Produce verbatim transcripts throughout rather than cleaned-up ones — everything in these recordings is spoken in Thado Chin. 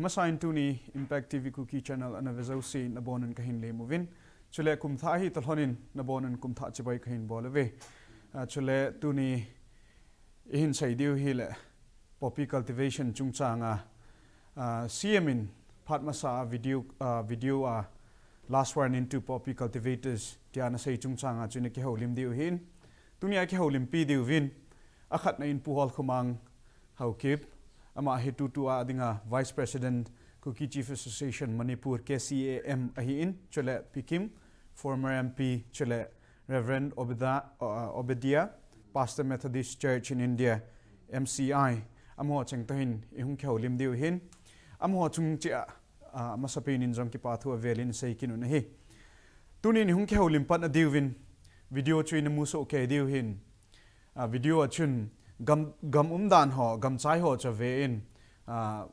Masain tuni Impact T V Kuki Channel ana ve jouse nabonun kahin lemuvin. Chule kumthah hi talhonin nabonun kumthah chibai kahin bol uve. Ah, chule tuni ihin sei diu hile poppy cultivation chungchanga, ah, C M in phat masa a video, ah, video a last warning to poppy cultivators tia ana sei chungchanga chu ina kihoulim diu hin. Tunia kihoulimpi diuvin, akhatna in Pu Holkhomang Haokip, ama hi tutua dinga Vice President Kuki Chief Association Manipur, K C A M ahin, chule Pi Kim, former M P, chule Reverend Obeda, uh, Obedia, Pastor Methodist Church in India, M C I, amaho cheng toh hin ihung kihoulim diu hin, amaho chung cheh a, uh, masapen in jong kipa thu avelin sei kit un ahi. Tunin ihung kihoulim patna diuvin, video chu ina musoh kei diu hin, ah, video a chun gam, gam umdan ho, gamchai ho chu aven, ah,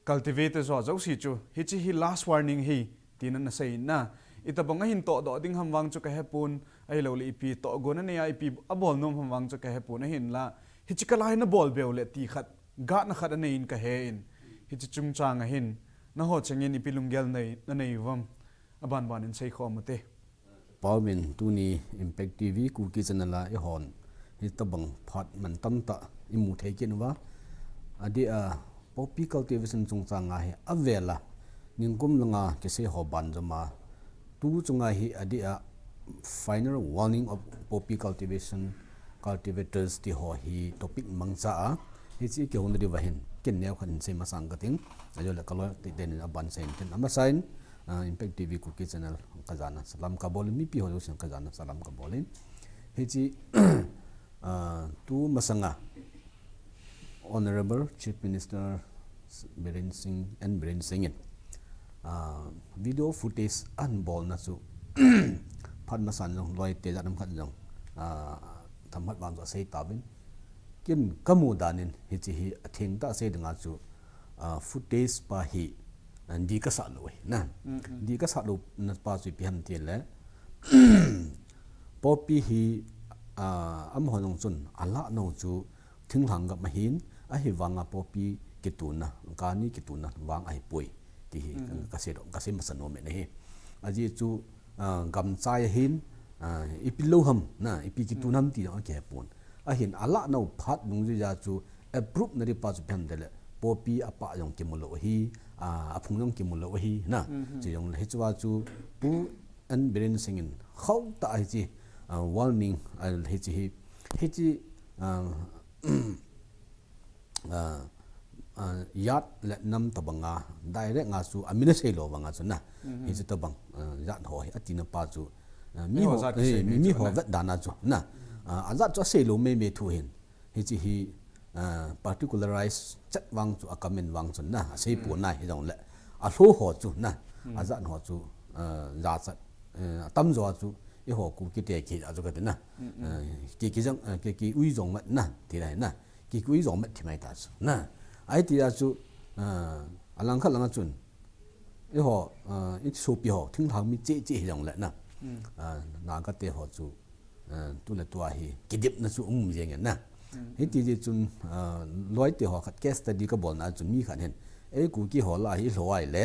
cultivators ho jouse chu, hiche hi last warning ahi, tin ana sei in ah. Itobang ahin tohdoh ding ham vang chu kahepon, ahilouleh ipi tohgon anei a, ipi abol nom ham vang chu kahepon ahinla. Hiche kal a hin abol beu le ti khat, gatna khat anei in kahen. Hiche chungchang a hin, naho chengin ipi lunggel nei, nanei uvam, aban ban in seikhom ute. Pauvin tuni Impact T V Kuki Channel a ihon hitobang phat mantam tah imu thei kit uva. Adeh a poppy cultivation chungchang a hi avel a ningkum langa kisei ho banjom a, tu chunga hi adeh a final warning of poppy cultivation cultivators ti ho hi topic mangcha a, hiche kihouna diuva hin ken neokhat hin sei masang kating, ajole kaloi titen aban sei in tin amasain, ah, Impact T V Kuki Channel kajana salam kabol in, mipi ho jousen kajana salam kabol in. Hiche, ah, tu masanga Honorable Chief Minister Biren Singh, N Biren Singh in, ah, video footage abolna chu phat masan jong loite jat ham khat jong, ah, themkhat vang chu asei tauvin, ken kamu dan in hiche hi athengtah a sei dinga chu, ah, footage pa hi, ah, dih kasah lou ahi na. Dih kasah louna pa chu ipi ham tile, poppy hi, ah, amaho jong chun alah nau chu thinglhang gam ahin, ahivanga poppy kituna, kani kituna vang ahipoi, ti hi kasei, kasei masa nom in ahi. Ajeh chu, ah, gamchai ahin, ah, ipi lou ham na, ipi kitun ham ti jong akihepon. Ahin alah nau phat dungjuija chu approve na ding pa chu ipi ham tile, poppy apah jong kimu lou ahi, ah, aphung jong kimu lou ahi na. Chujongle hichea chu Pu N Biren Singh in khohtah a hiche, ah, warning, ah, hiche hi, hiche, ah, ah, ah, jat le nam tobanga direct a chu amin asei lou vanga chu na. Hiche tobang, ah, jat ho hi atina pa chu, ah, miho, miho vetdan a chu na. Ah, ajat chu asei lou meimei thu hin. Hiche hi, ah, particularize chet vang chu, a comment vang chun na, asei pon ahi jongle, alou ho chu na, ajat ho chu, ah, jachat, eh, atamjo chu, eiho Kuki te kija chu kati na, ah, ki, kijang, ah, ki, kiui jong mat na, ti lai na, ki, kiui jong mat thi mai ta chu na, ahi tia chu, ah, alangkhat langa chun, eiho, ah, isopi ho, thinglhang mi cheh cheh hijongle na, ah, Naga te ho chu, ah, tu le tua hi kidipna chu um jeng in na. Hiti jeh chun, ah, loite ho khat case study kabolna chun mi khat hin, ei Kuki ho lah a hi lou ahile,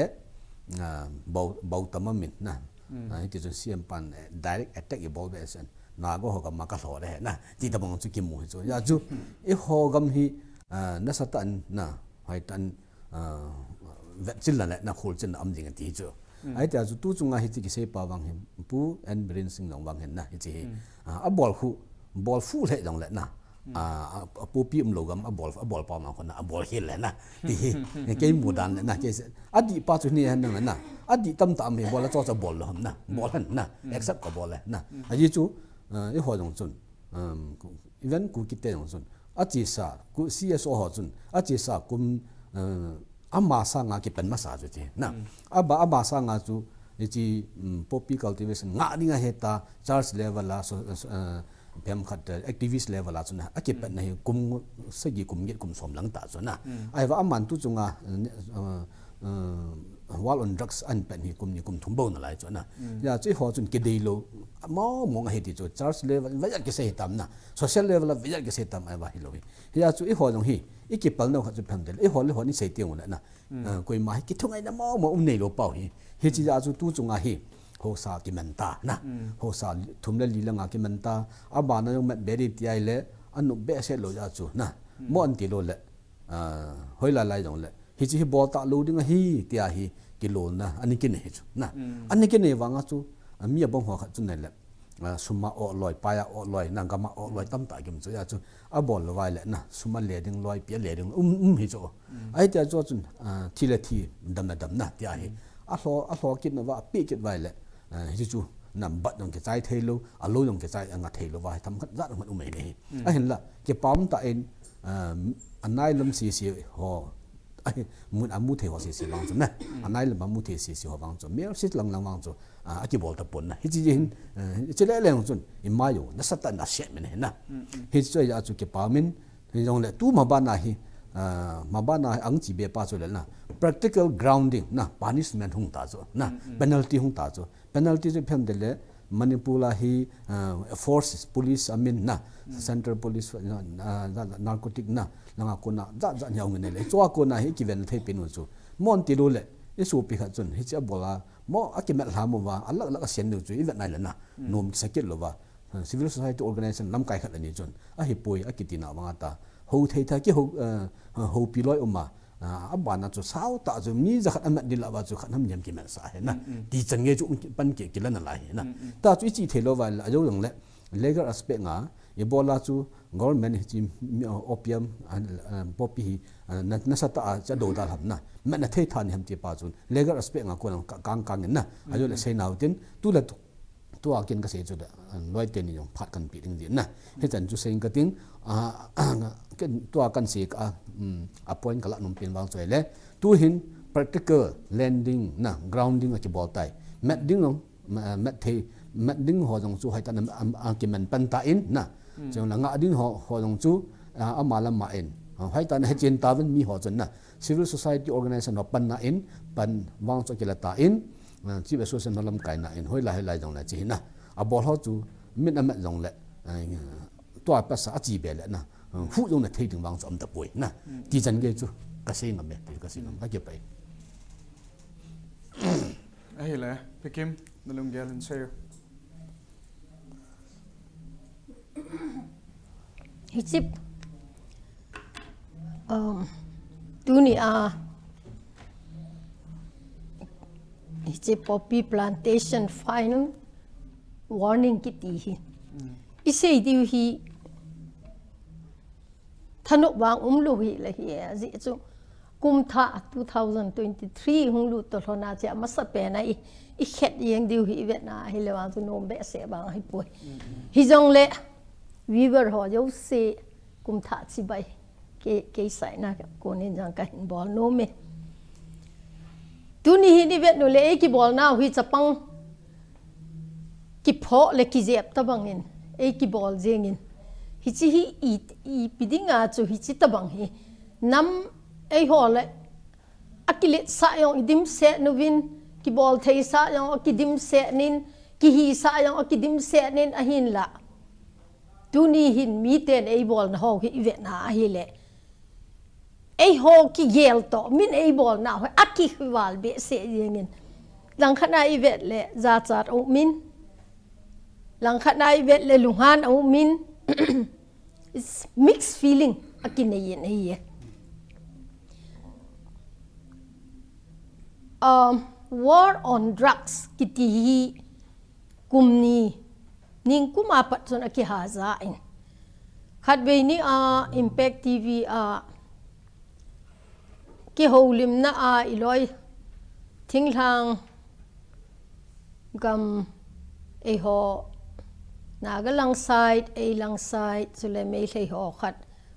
ah, bou, bou tam amin na. Ah, hiti chun C M pan, eh, direct attack ibol be sen. Naga ho gam a kalou le na. Ti tobang chu kimu hi chu. Hijeh chun, eiho gam hi, ah, nasatah in na, hoitah in, ah, vetchilna le na kholchilna um ding ati chu. Ahi tia chu tu chunga hiche kisei pa vang hin, Pu N Biren Singh jong vang hin na, hiche hi. Ah, abol khu, bol khu le jongle na. Ah, a, a poppy umlou gam, abol, abol pa ma khu na, abol hi le na. Ti hi, kei mudan le na, kei se, adih pa chu ni hen na na. Adih tamtah um hi bol a chu chu bol lou ham na. Bol hen na. Accept kabol le na. Ajeh chu, ah, eiho jong chun, um, Even Kuki te jong chun, achesa, Ku-, C S O ho chun, achesa kum, eh, ama sanga kipan masa chu ti na. Aba, ama sanga chu, hiche, um, poppy cultivation ngah dinga heta, church level a, so, so, eh, pem khat, eh, activist level a chun, akipatna hi kum sagi, kum get, kum som lang ta chu na. Ahivang aman tu chunga, eh, eh, eh, War on Drugs an pen hi kum ni kum thum bou nalai chu na. Hijeh chun eiho chun kidei lou mong mong ahi ti chu church level a vejat kisei hitam na, social level a vejat kisei tam ahi va hilou hi. Hijeh chun eiho jong hi ikipal nau khat chu phem del eiho le ho ni sei teng u le na. Koima hi kithungaina mong mong um neilou pau hi. Hiche jeh chun tu chunga hi haosa kiman ta na. Haosa thum le li langa kiman ta. Abana jong mat be di ti ahile anop behseh lou jeh chu na. Mo an ti lou le hoilai lai jong le hiche hi bol talou ding ahi tia hi kilolna ana kinei hi chu na. Ana kinei vanga chu mi abang ho khat chu nei le suma ohloi, paia ohloi na, gama ohloi tamtah kim chu hijeh chun abol lou vai le na suma le ding loi, pia le ding um um hi chu. Ahi tia chu chun thi le thi, dam le dam na tia hi alho alho kit na va, api kit vai le hiche chu na bat jong kichai theilou, alou jong kichai anga theilou va hi themkhat jat um ahi nei. Ahinla kipah tah in anailam sese ho ahi, mun amu thei ho sese vang chu na. Anailam amu thei sese ho vang chu, mercy lang lang vang chu akibol tapon na. Hiche hin hiche le leng chun ima jong nasatah in aset min ahi na. Hiche chu hijeh chun kipah in hijongle tu mabana hi mabana hi ang chi be pa chu le na, practical grounding na, punishment hung ta chu na, penalty hung ta chu. Penalty chu phem del le Manipur a hi force police amin na, central police, narcotic na, langa kona jat jat hi aum in le chua kona hi kiven thei pen u chu. Mo an ti lou le isopi khat chun hiche abol a mo akimelham uva alak lak asen diu chu ivet nai le na, nom kisa kit lou va. Civil society organization lamkai khat ani chun ahipoi akiti na vang ata hou thei tha ki hou, houpi loi um a, abana chu sao tah chu mi jakhat amat ding lah va chu khat ham niam kimat sa ahi na. Ti chan nge chu um pan ki, kila nalai ahi na. Ta chu ichi thei lou va la jo jong le legal aspect nga ibol a chu government hiche opium poppy hi nasatah a cha do dal ham na, matna thei tha ni ham ti pa chun legal aspect nga kona kang kang in na. Ajo le sei nau tin tu le tu Tua kin kasei chu le, loi teni jong phat kanpe ding jin na. Hichan chu seiyin kating, tua kansei ka, a point kalah nom pen vang chu ahile, tuhin practical landing na, grounding akibol tai. Mat ding jong, mat thei, mat ding ho jong chu hoitah in akiman pan tan na. Chule ngah ding ho, ho jong chu, ama le ama in, hoitah in hichen tauvin mi ho chun na. Civil society organization ho panna in, pan vang chu kila tan, Chief Association ho lamkaina in, hoilai hoilai jongle chi hina. Abol ho chu min amat jongle, tua pasa achi be le na, hu jongle thei ding vang chu um tapoi na. Ti chan gei chu kasei ngam e, ti kasei ngam, kakipah e. Ahile, Pi Kim, nalunggel in seiyo. Hiche, um, tunia, hiche poppy plantation final warning kiti hi. Isei diu hi, thanop vang umlou hile hi, ajeh chu, Kumthah two thousand twenty-three hung lut toh lhona chia amasapen a i, ikhet jeng diu hi ivet na ahile vang chu nom behseh vang ahipoi. Hijongle viewer ho jouse kumthah chibai kei, kei saina konin jong kahin bol nom e. Tuni hin ivet uleh ei kibolnau hi chapang kiphoh le kijep tabang in ei kibol jeng in. Hiche hi i, ipi dinga chu hiche tabang hi. Nam eiho le akiletsah jong idimset uvin, kibol theisah jong akidimset in, kihisah jong akidimset in ahinla. Tuni hin miten eibolna ho hi ivet na ahile. Eiho kigel toh, min eibolna ho, akival behseh jeng in. Langkhat na ivet le jachat aumin. Langkhat na ivet le lunghan aumin. It's mixed feeling akinei in ahi e. Um, war on drugs kiti hi kum ni, ningkum a pat chun akihaja in. Khatvei ni a Impact T V a kihoulimna a iloi thinglhang gam eiho Naga lang side, ei lang side, chule Meitei ho khat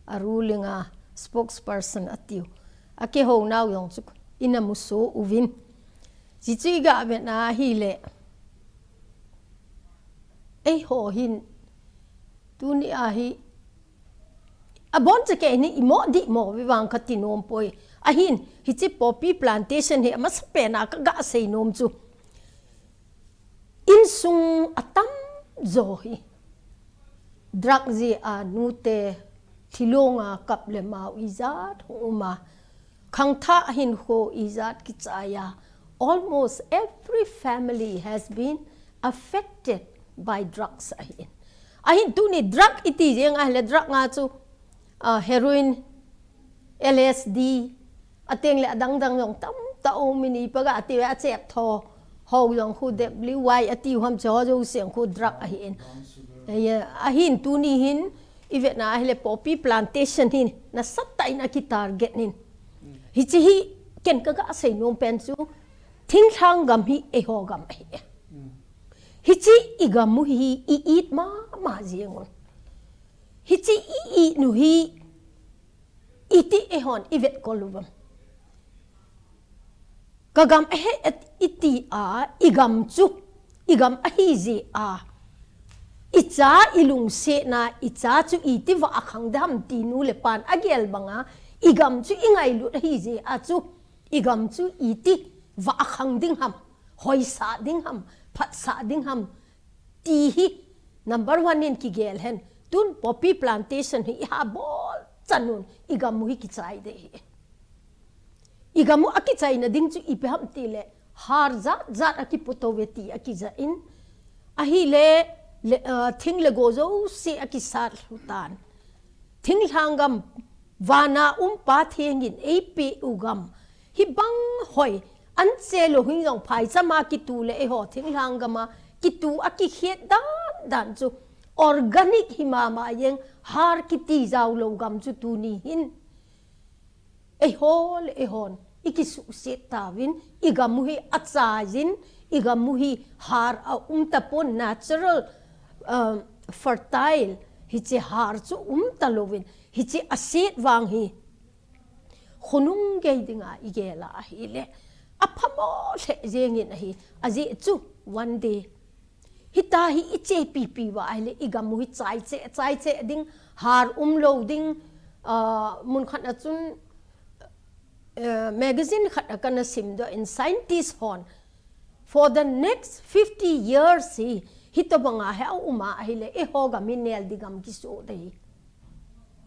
a ruling a spokesperson atiu. Akihounau jong chu ina musoh uvin. Hichu iga vet na ahile. Eiho hin tuni a hi aboncha keini imo dih mo vevang kati nom poi. Ahin, hiche poppy plantation hi amasapen a kaga seinom chu, insung atamjo hi drug jeh a nute thilong a kap le mao ijat hung um a, khangthah hinkho ijat kichai a, almost every family has been affected by drugs ahin. Ahin tuni drug iti jeng ahile drug nga chu, ah, heroin, L S D, ateng le adang dang jong tamtah um in, ipi ga ati uve, achep tho ho jong khu, W Y ati u ham, chu ho jouse khu drug ahin. Brown sugar. Eh, ahin tuni hin ivet na ahile poppy plantation hin nasatah in akitarget in. Hiche hi ken kaga seinom pen chu thinglhang gam hi eiho gam ahi. Hiche igam u hi i-it mama jeng un. Hiche i-it nu hi iti eihon ivet kol uvem? Kagam ahi iti a, igam chu, igam ahi jeh a, icha ilungsetna, icha chu iti vah akhang ding ham ti nu le pan agel banga, igam chu ingailut ahi jeh a chu, igam chu iti vah akhang ding ham, hoisah ding ham, phatsah ding ham, ti hi number one in kigel hen. Tun poppy plantation hi iha bol chan un, igam u hi kichai ding ahi. Igam u akichaina ding chu ipi ham tile, har jat jat akiputo uve ti akija in. Ahile, le, ah, thing le go jouse akisat lhu tan. Thinglhang gam, vana um Pathen in eipeh u gam, hibang hoi, anche lou hing jong phaicham a kitu le eiho thinglhang gam a kitu a kikhet dan dan chu organic hi mama jeng, har kiti jao lou gam chu tuni hin eiho le eihon ikisuhset tauvin, igam u hi achaijin, igam u hi har aum tapon, natural, um, fertile, hiche har chu um talouvin, hiche aset vang hi khonung gei dinga igel a ahile aphamo lheh jeng in ahi. Ajeh chu one day hitia hi ichepipi uva ahile igam u hi chaicheh, chaicheh ding, har umlou ding, ah, mun khat a chun, eh, magazine khat a kana simdoh in scientist hon for the next fifty years hi, hitobanga hi aum a ahile, eiho gam hi nel ding gam kisoh ding ahi.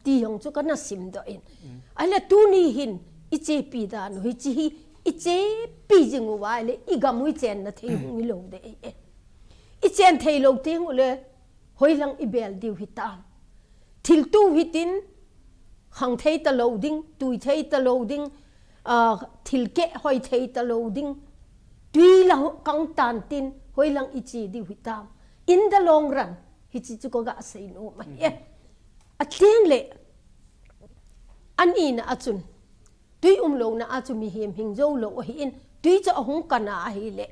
Ti jong chu kana simdoh in. Ahile tuni hin ichepi dan u hiche hi ichepi jing uva ahile igam u ichenna thei hung hilou ding ahi. Ichen theilou teng ule hoilang ibel diu hitam? Thilto hitin khang thei talou ding, tui thei talou ding, ah, thilkeh hoi thei talou ding, tui la kang tan tin hoilang iche diu hitam? In the long run, hiche chu kaga seinom ahi. Ateng le, anina a chun, tui umlouna a chu mihem hing jou lou ahin, tui chu ahung kan a ahile,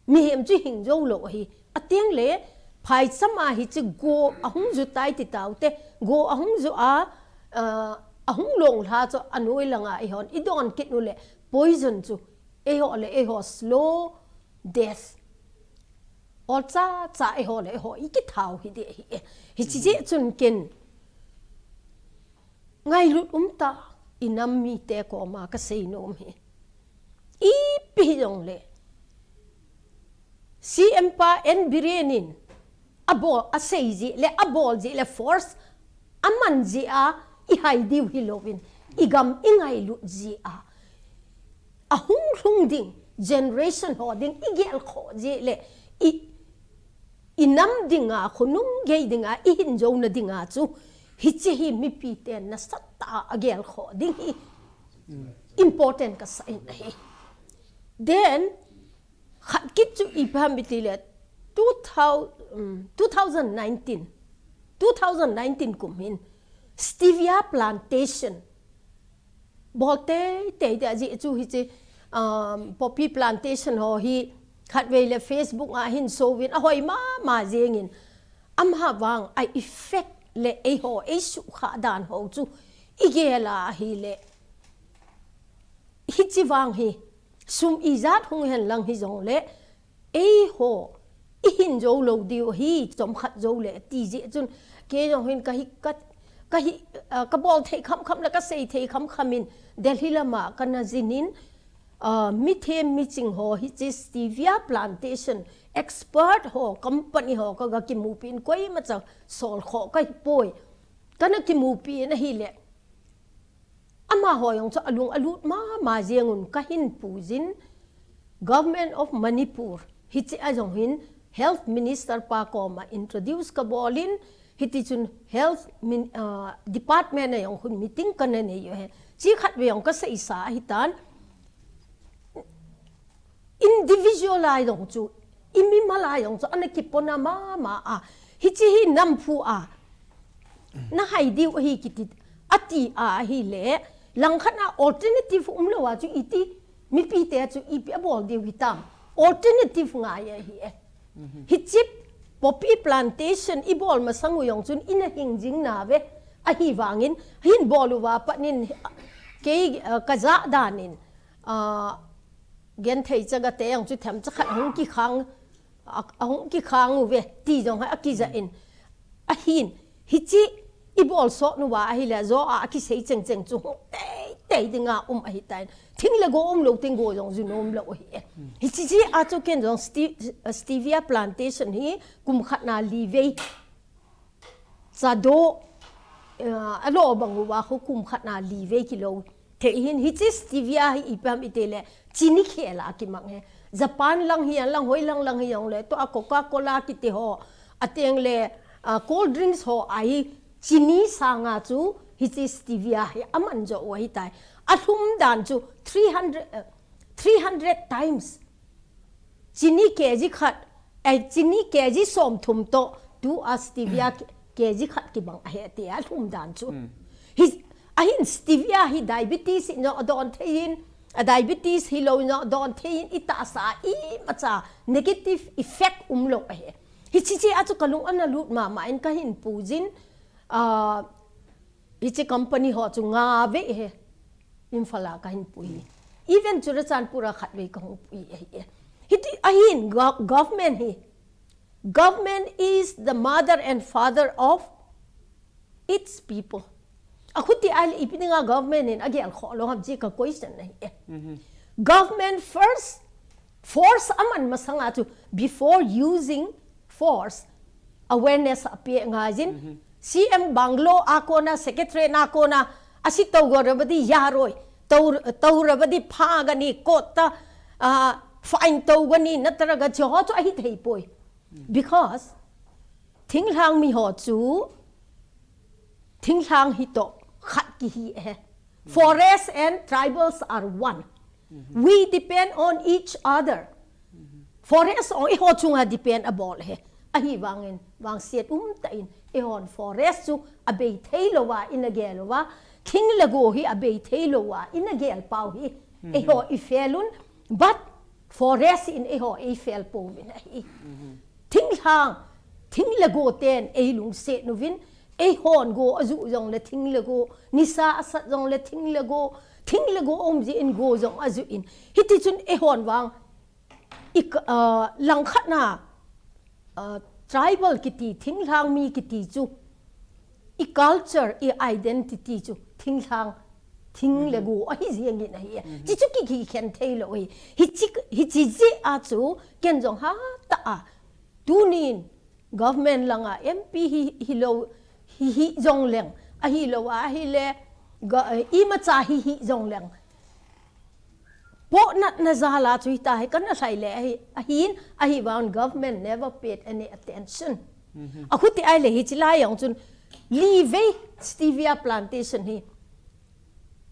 mihem chu hing jou lou ahi. Ateng le, phaicham a hiche go ahung ju tai ti taute, go ahung ju a, ah, ahung longlha chu anoi langa eihon idon kit ule, poison chu eiho le eiho slow death, olcha cha eiho le eiho ikithau hi ding ahi. Hiche jeh chun ken ngailut umtah inam mite koma kaseinom hi, ipi hijongle C M pa N Biren in abol, asei jeh le, abol jeh le, force aman jeh a ihai diu hilouvin, igam ingailut jeh a, ahung lhung ding generation ho ding igelkhoh jeh le, i, inam dinga, khonung gei dinga, ihin jouna dinga chu hiche hi mipiten nasatah a agelkhoh ding hi important kasah in ahi. Then khat kit chu ipi ham itile, two thousand, um, two thousand nineteen, two thousand nineteen kum hin stevia plantation bol teitei ding ajeh chu hiche, um, poppy plantation ho hi khatvei le Facebook a hin souvin ahoi mama jengin, amavang a effect le eiho eisuhkhah dan ho chu igel a ahile, hiche vang hi sum ijat hung hen lang hijongle, eiho ihin jou lou diu ahi, chomkhat joule ti jeh chun, kei jong hin kahi ka, ka hi, ah, ka bol thei kham kham le ka sei thei kham kham in Delhi lama ka na jin in, ah, mi them mi ching ho hiche stevia plantation expert ho company ho ka ga kimupi in koima cha sol kho ka hi poi. Ka na kimupi in ahile. Amaho jong chu alung alut mama jeng un ka hin pu jin Government of Manipur hiche a jong hin Health Minister pa koma introduce ka bol in hiti chun Health min, ah, Department a jong hun meeting ka na nei u ahi. Chi khat ve jong ka sei sa ahi tan individual a jong chu, i mimal a jong chu, ana kipona mama a. Hiche hi namphu a. Na hai diu ahi kiti, ati a ahile, langkhat a alternative um lou a chu iti, mipi te chu ipi a bol diu hitam. Alternative ngai ahi e. Hiche poppy plantation i bol masang u jong chun i na hing jing na ve. Ahivangin, hin bol uva pat in, kei, ah, ka ja dan in, ah, genthei chaga te jong chu themcha khat ahung kikhang, a, ahung kikhang uve, ti jong hi akija in. Ahin, hiche i bol sot uva ahile, jo a, a kisei cheng cheng chu hung tei tei dinga um ahi tan. Thing le go um lou, thing go jong ju nom lou ahi e. Hiche jeh a chu ken jong ste-, stevia plantation hi kum khat na li vei. Cha do, eh, a lo bang uva khu kum khat na li vei kilo. Thei hin hiche stevia hi ipi ham iti le, chini khel a kimang e. Japan lang hi, lang hoi lang lang hi jong le, tua Coca-Cola kiti ho, ateng le, ah, cold drinks ho a hi chini sanga chu hiche stevia hi aman jo u ahi tai. Alhum dan chu three hundred, eh, three hundred times. Chini kg khat, eh, chini kg somthum toh, tua stevia kg khat kibang ahi ati alhum dan chu. Hi, ahin stevia hi diabetes in jong adon thei in, a diabetes hilou in jong adon thei in, i tahsa imacha negative effect um lou ahi. Hiche jeh a chu ka lung ana lut mama in ka hin pu jin, ah, Hiche company ho chu nga ve he. Imphal a ka hin pui. Even Churachandpur a khat vei ka hung pui ahi e. Hiti ahin go-, government hi. Government is the mother and father of its people. Akhuti ahile ipi dinga government in agel kho lou ham chi ka question ahi e. Government first, force aman masanga chu before using force, awareness ape ngai jin. C M bungalow a kona, secretary na kona, asi tou go rabadi yaroi, tou, tou rabadi pha gani kota, ah, fine tou gani natara ga cho ho chu ahi thei poi. Because thinglhang mi ho chu thinglhang hi toh khat kihi e. Forest and tribals are one. We depend on each other. Forest ong eiho chunga depend abol e. Ahivangin, vangset umtah in, eihon forest chu abei thei louva, ina gel louva, thing le go hi abei thei louva, ina gel pau hi, eiho i fail un, but forest in eiho ei fail pouvin ahi. Thinglhang, thing le go ten ei lungset uvin, eihon go aju jong le thing le go, nisa asat jong le thing le go, thing le go um jin go jong aju in. Hiti chun eihon vang, i ka, ah, langkhat na, ah, tribal kiti, thinglhang mi kiti chu, i culture, i identity chu, thinglhang, thing le go, ahi jeng in ahi. Chi chu ki, ki khen thei lou ahi. Hichi, hichi jeh a chu, ken jong hatah a. Tunin, government langa M P hi, hilou, hi, hi jong leng. Ahilou, ahile, ga, eh, imacha hi, hi jong leng. Pohnatna jal a chu hita hi kana lhai le ahi, ahin, ahivang government never paid any attention. Akhuti ahile hichi lai jong chun, li vei stevia plantation hi.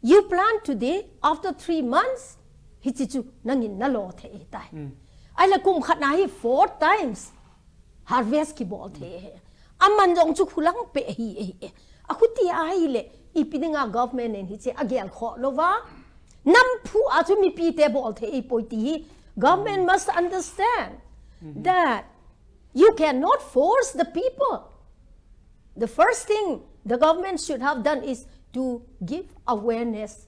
You plant today, after three months, hichi chu nangin nalo thei tai. Ahile kum khat na hi four times harvest kibol thei e. Aman jong chu khulang pe hi e. Akhuti ahile, ipi dinga government in hichi agel kho louva. Namphu a chu mipi te bol thei poi ti hi. Government must understand that you cannot force the people. The first thing the government should have done is to give awareness.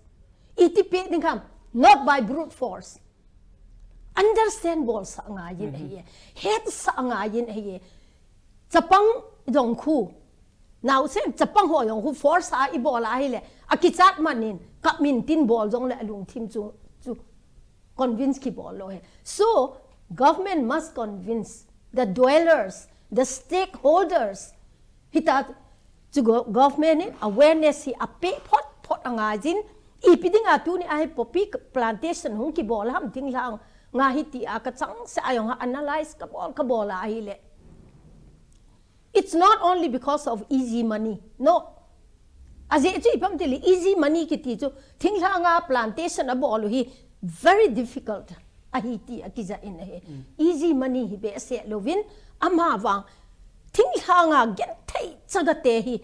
Iti pe ding ham, not by brute force. Understand bolsah angaiyin ahi e. Hetsah angaiyin ahi e. Chapang jong khu. Naosen chapang ho jong khu force a ibol a ahile, akichat man in, kap min tin bol jongle alungthim chu, chu convince kibol lou ahi. So, government must convince the dwellers, the stakeholders. Hita chu go-, government in awareness hi apeh phot phot angai jin, ipi dinga tuni a hi poppy plantation hung kibol ham thinglhang a hi tia kachangseh a jong analyze kabol, kabol a ahile. It's not only because of easy money. No. Ajeh chu ipi ham itile easy money kiti chu thinglhang a plantation abol u hi very difficult ahi ti akija in ahi. Easy money hi behseh louvin, amavang thinglhang a genthei chaga te hi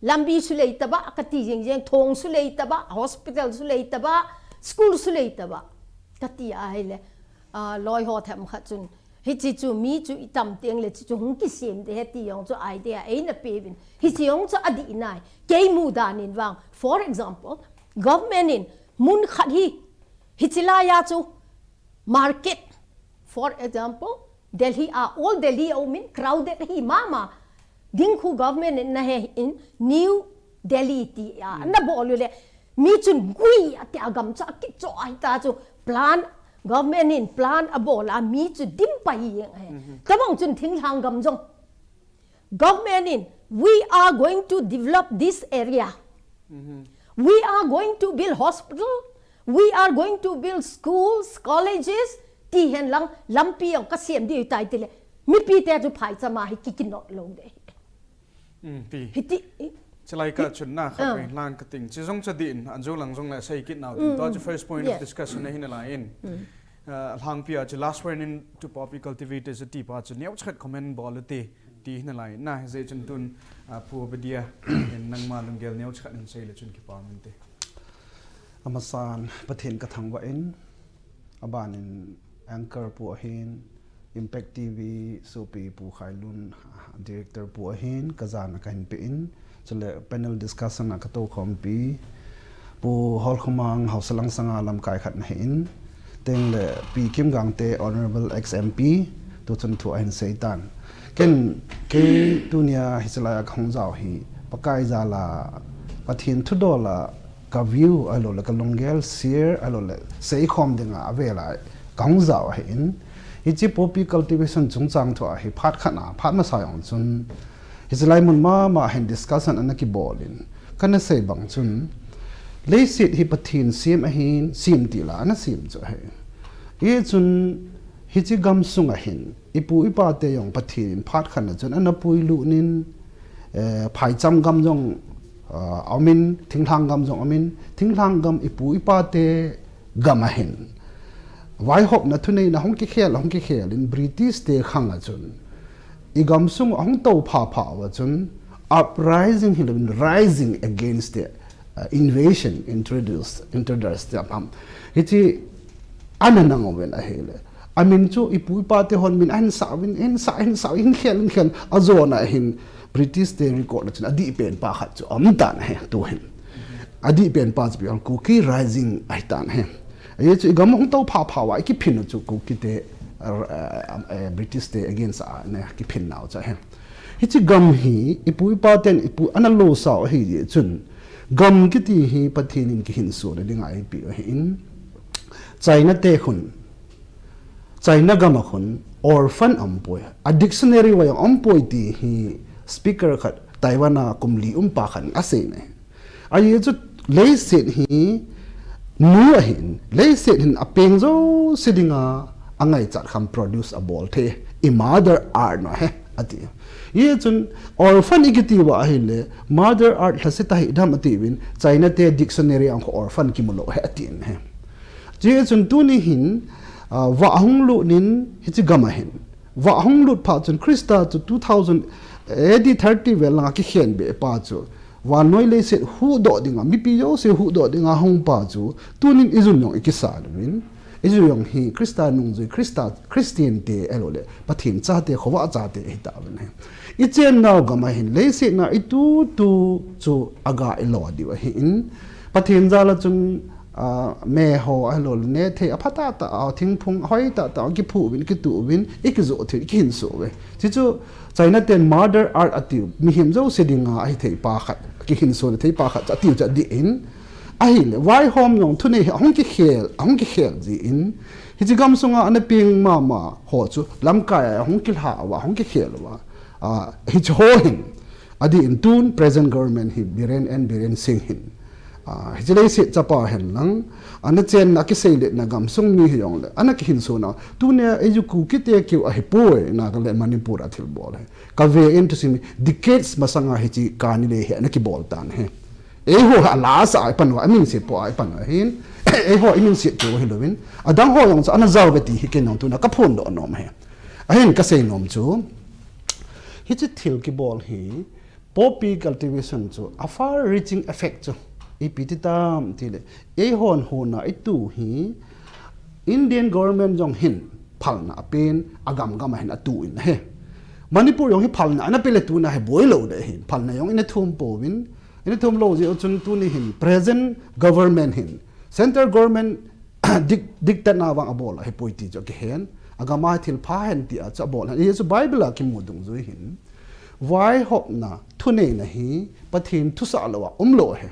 lambi sulei taba, kati jing jing, thong sulei taba, hospital sulei taba, school sulei taba. Kati ahile, ah, loi ho themkhat chun, hichi chu mi chu itam tengle chi chu hung kisem ding ahi ti jong chu idea eina peuvin. Hichi jong chu adih nai. Kei mudan in vang. For example, government in mun khat hi, hichi laiya chu market, for example, Delhi a, old Delhi a um in crowded hi mama ding khu government in ana he in New Delhi tia ana bol u le, mi chun gui a tia gam chu akicho ahi ta chu plan, government in plan abol a mi chu dim pah hi jeng ahi. Tabang chun thinglhang gam jong government in, "We are going to develop this area. We are going to build hospital. We are going to build schools, colleges." Ti hen lang, lampi jong kasem ding tai tile, mipi te chu phaicham a hi kikinot lou ding. Mm, ti. Hiti, eh, Chilai ka chun na khat ah. Veng lang kating. Chi jong cha din, an jong lang jong le sei kit nau din. Mm, tua chu mm. First point of Yes. discussion ahi nalai in. Mm. Uh, lhangpi a chu last warning to poppy cultivators ti pa chu neocha khat comment bol u ti. Ti hi nalai, na, hijeh chun tun, ah, Pu Obadia, in nangma lunggel neocha khat in sei le chun kipa min te. Amasan, Pathen kathangvah in, aban in anchor pu ahin, Impact T V, sopi Pu Khailun, ah, director pu ahin, kajana kahin pe in, chule panel discussion a katou khompi, Pu Holkhomang Haosalang sanga lamkai khat nahin, tengle Pi Kim Gangte, Honorable ex M P, tu chun thu ahin sei tan. Ken, kei tunia hichi laiya kahung jao hi, Pakai jal a, Pathen thudol a, ka view, ahilou le ka lunggel, share, ahilou le, seikhom dinga, avel a, kahung jao ahin. Hichi poppy cultivation chungchang thu a hi, phat khat a, phat masa jong chun, Hichi lai mun mama hin discussion ana kibol in, kana sei bang chun, leiset hi Pathen sem ahin, sem ti la ana sem chu ahi. Hichun, hichi gamsung a hin, ipu ipa te jong Pathen in phat khat na chun ana puilut in, eh, phaicham gam jong, ah, aum in, thinglhang gam jong aum in, thinglhang gam ipu ipa te gam ahin. Vaihopna thuneina hung kikhel, hung kikhel in British te khang a chun. I gamsung ahung tou phapha uva chun uprising hilou in rising against the, uh, invasion introduced, introduced the apam. Hichi ana nang uvin ahile. Amin chu ipu ipa te hon min ahin sa uvin, ahin sa, ahin sa, ahin khel, ahin khel, ajona ahin British te record a chun adih pen pa khat chu aum tan ahi, tu hin. Adih pen pa chu pi ang Kuki Rising ahi tan ahi. Ahi chu i gam hung tou phapha uva, i kiphin u chu Kuki te, uh, uh, uh, British te against a, ne, kiphin nau chu ahi. Hichi gam hi, ipu ipa ten, ipu ana losau ahi jeh chun, gam kiti hi Pathen in kihinso na dinga eipeh u ahin. China te khun, China gam a khun, orphan aumpoi. A dictionary uva jong aumpoi ti hi speaker khat Taiwan a kum li um pa khat in asei ne. Ahi chu leiset hi nu ahin, leiset hin apeng jouse dinga angaichat kham produce abol thei. I mother earth no he, ati. Hichun orphan i kiti uva ahile, mother earth lhaset ahi dam ati uvin, China te dictionary a khu orphan kimu lou ahi atin ahi. Hichun tuni hin, ah, vah hung lut in hichi gam a hin. Vah hung lut phat chun Christa chu two thousand A D thirty vel langa kikhen be pa chu. Vannoi leiset huhdoh dinga, mipi jouse huhdoh dinga hung pa chu, tunin i jun jong i kisa uvin. I jun jong hi Christa nungjui, Christa, Christian te, ahilou le, Pathen chate, khovah chate, ahi ta uvin ahi. I chennau gam a hin, leiset na i tutu chu aga i lo diu ahin. Pathen jal a chun, Ah, me ho ahilou le, ne thei apha tah tah, ah, thingphung hoi tah tah, kiphu uvin, kitu uvin, ikijoh thei, kihinso uve. Chuchu, China ten murder art atiu, mihem jouse dinga ahithei pa khat, kihinso na thei pa khat, atiu chu adih in. Ahile, vaihom jong thunei hi ahung kikhel, ahung kikhel jin. Hiche gamsunga ana peng mama ho chu, lamkai a ahung kilha uva, ahung kikhel uva. Ah, hiche ho hin. Adih in tun present government hi Biren and Biren Singh hin. Ah, hiche leiset chapa hen lang, ana chenna kiseiletna gamsung mi hijongle, ana kihinsona, tunia eiju Kukite keu ahipoi, Nagaland Manipur a thilbol hi. Kave in thusim hi, decades masanga hiche kani le hi, ana kibol tan hi. Eiho hi a last a ipan uva, amin se po a ipan uva hin. Eiho imin se po hilouvin. Adang ho jong chu ana jao ve ti hi ken jong tuna kaphondoh nom hi. Ahin kasei nom chu. Hiche thil kibol hi, poppy cultivation chu, a far reaching effect chu, ipi ti tam tile, eihon hona itu hi, Indian government jong hin phalna apen, agam gam a hin atu in ahi. Manipur jong hi phalna ana pe le tuna hi boi lou de hin, phalna jong ina thum pouvin, ina thum lou jeh chun tuni hin, present government hin, central government dik, diktatna vang abol ahipoi ti chu akihen. Agam a thil pha hen ti a chu abol hen. Hichu Bible a kimu dungjui hin. Vaihopna, thuneina hi Pathen thusah lou a umlou ahi.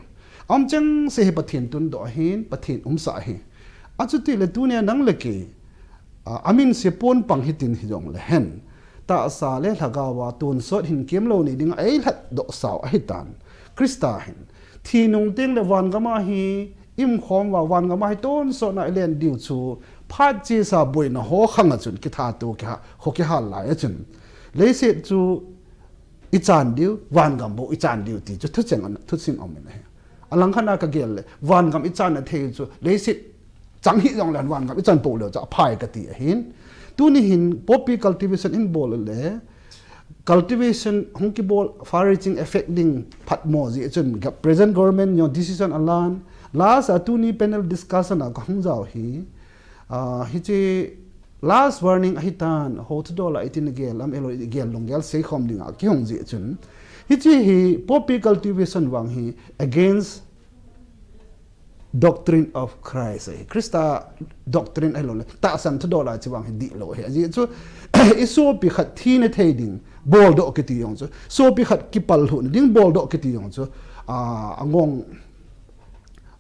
Aum chengse hi Pathen tundoh ahin, Pathen umsah ahi. Achuti le tunia nang le kei, a, amin se pon pang hitin hijongle hen. Tahsa le lhagao a tonsot hin kemlou nei dinga eilhatdoh sau ahitan. Christa hin. Thi nung teng le vangam a hi, imkhom uva vangam a hi tonsot na ilen diu chu, phat chesa boina ho khang a chun kithat u kiha, ho kihal lai a chun. Leiset chu ichan diu, vangam bou ichan diu ti chu thucheng ana, thusim aum in ahi. Alang khat a kagel le, vangam ichan na thei chu, leiset chang hijongle vangam ichan pou leu chu aphai kati ahin. Tuni hin poppy cultivation in bol le, cultivation hung kibol far reaching effect ding phatmo jeh chun ga-, present government jong decision alan, last a tuni panel discussion a kahung jao hi, ah, hiche last warning ahitan, ho thudol a itin gel, am elo gel lunggel seikhom dinga kihung jeh chun. Hiche hi poppy cultivation vang hi against doctrine of Christ ahi. Christa doctrine ahilou le, tahsan thudol a chu vang hi dihlou ahi. Ajeh chu, isopi khat thina thei ding, boldoh kiti jong chu, sopi khat kipal lhuhna ding, boldoh kiti jong chu, ah, angong,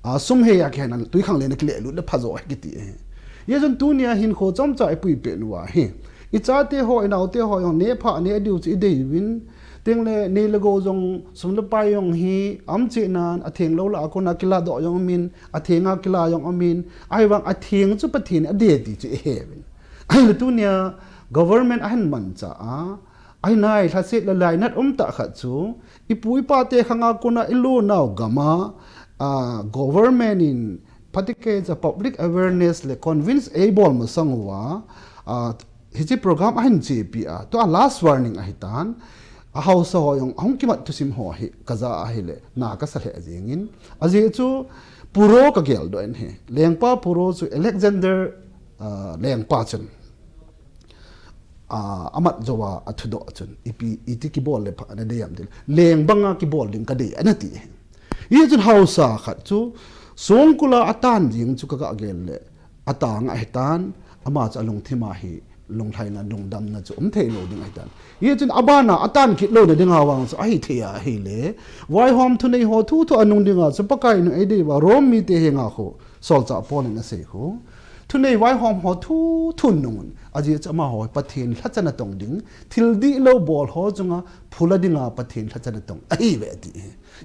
ah, sum hei a kihen a, twikhanglen a kile lut le phajo ahi kiti ahi. Hijeh chun tunia hinkho chomcha ipui pet uva hi. Ichate ho, inaote ho jong, nepha, ne diu chu idei uvin, Tengle nei le gou jong, sum le pai jong hi, aum cheh nan, atheng lou lah a kona kiladoh jong umin, atheng a kila jong umin, ahivang atheng chu Pathen in ade ti chu ihe uvin. Ahile tunia, government ahin manchah a, ahinai lhaset le lainat um tah khat chu, ipu ipa te khang a kona ilou nau gam a, a, government in, Phatecha public awareness le convince eibol masang uva, a, hiche program ahin chepi a, tua last warning ahitan, ahaosa ho jong, ahung kimat thusim ho hi, kaja ahile, na kasa lheh jengin. Ajeh chu, Puro kageldoh in ahi. Lengpa Puro chu Alexander, a, lengpa chun. A, amat jouva athudoh chun, ipi, iti kibol le pha, ana dei am tile. Leng banga kibol ding kadei, ana ti. Hijeh chun haosa khat chu, songkul a atan jing chu kaga gel le, atang ahitan, ama chu alungthim a hi, lunglhaina, lungdamna chu um thei lou ding ahitan. Hijeh chun abana atan kit louna dinga vang chu ahithei a ahile, vaihom thunei ho thuthu anung dinga chu Pakai in eidei uva, Rome mite henga khu, Solchah Paul in asei khu. Thunei vaihom ho thuthu nungun. Ajeh chu amaho Pathen lhacha natong ding. Thil dihlou bol ho chunga phula dinga Pathen lhacha natong ahiuve ati.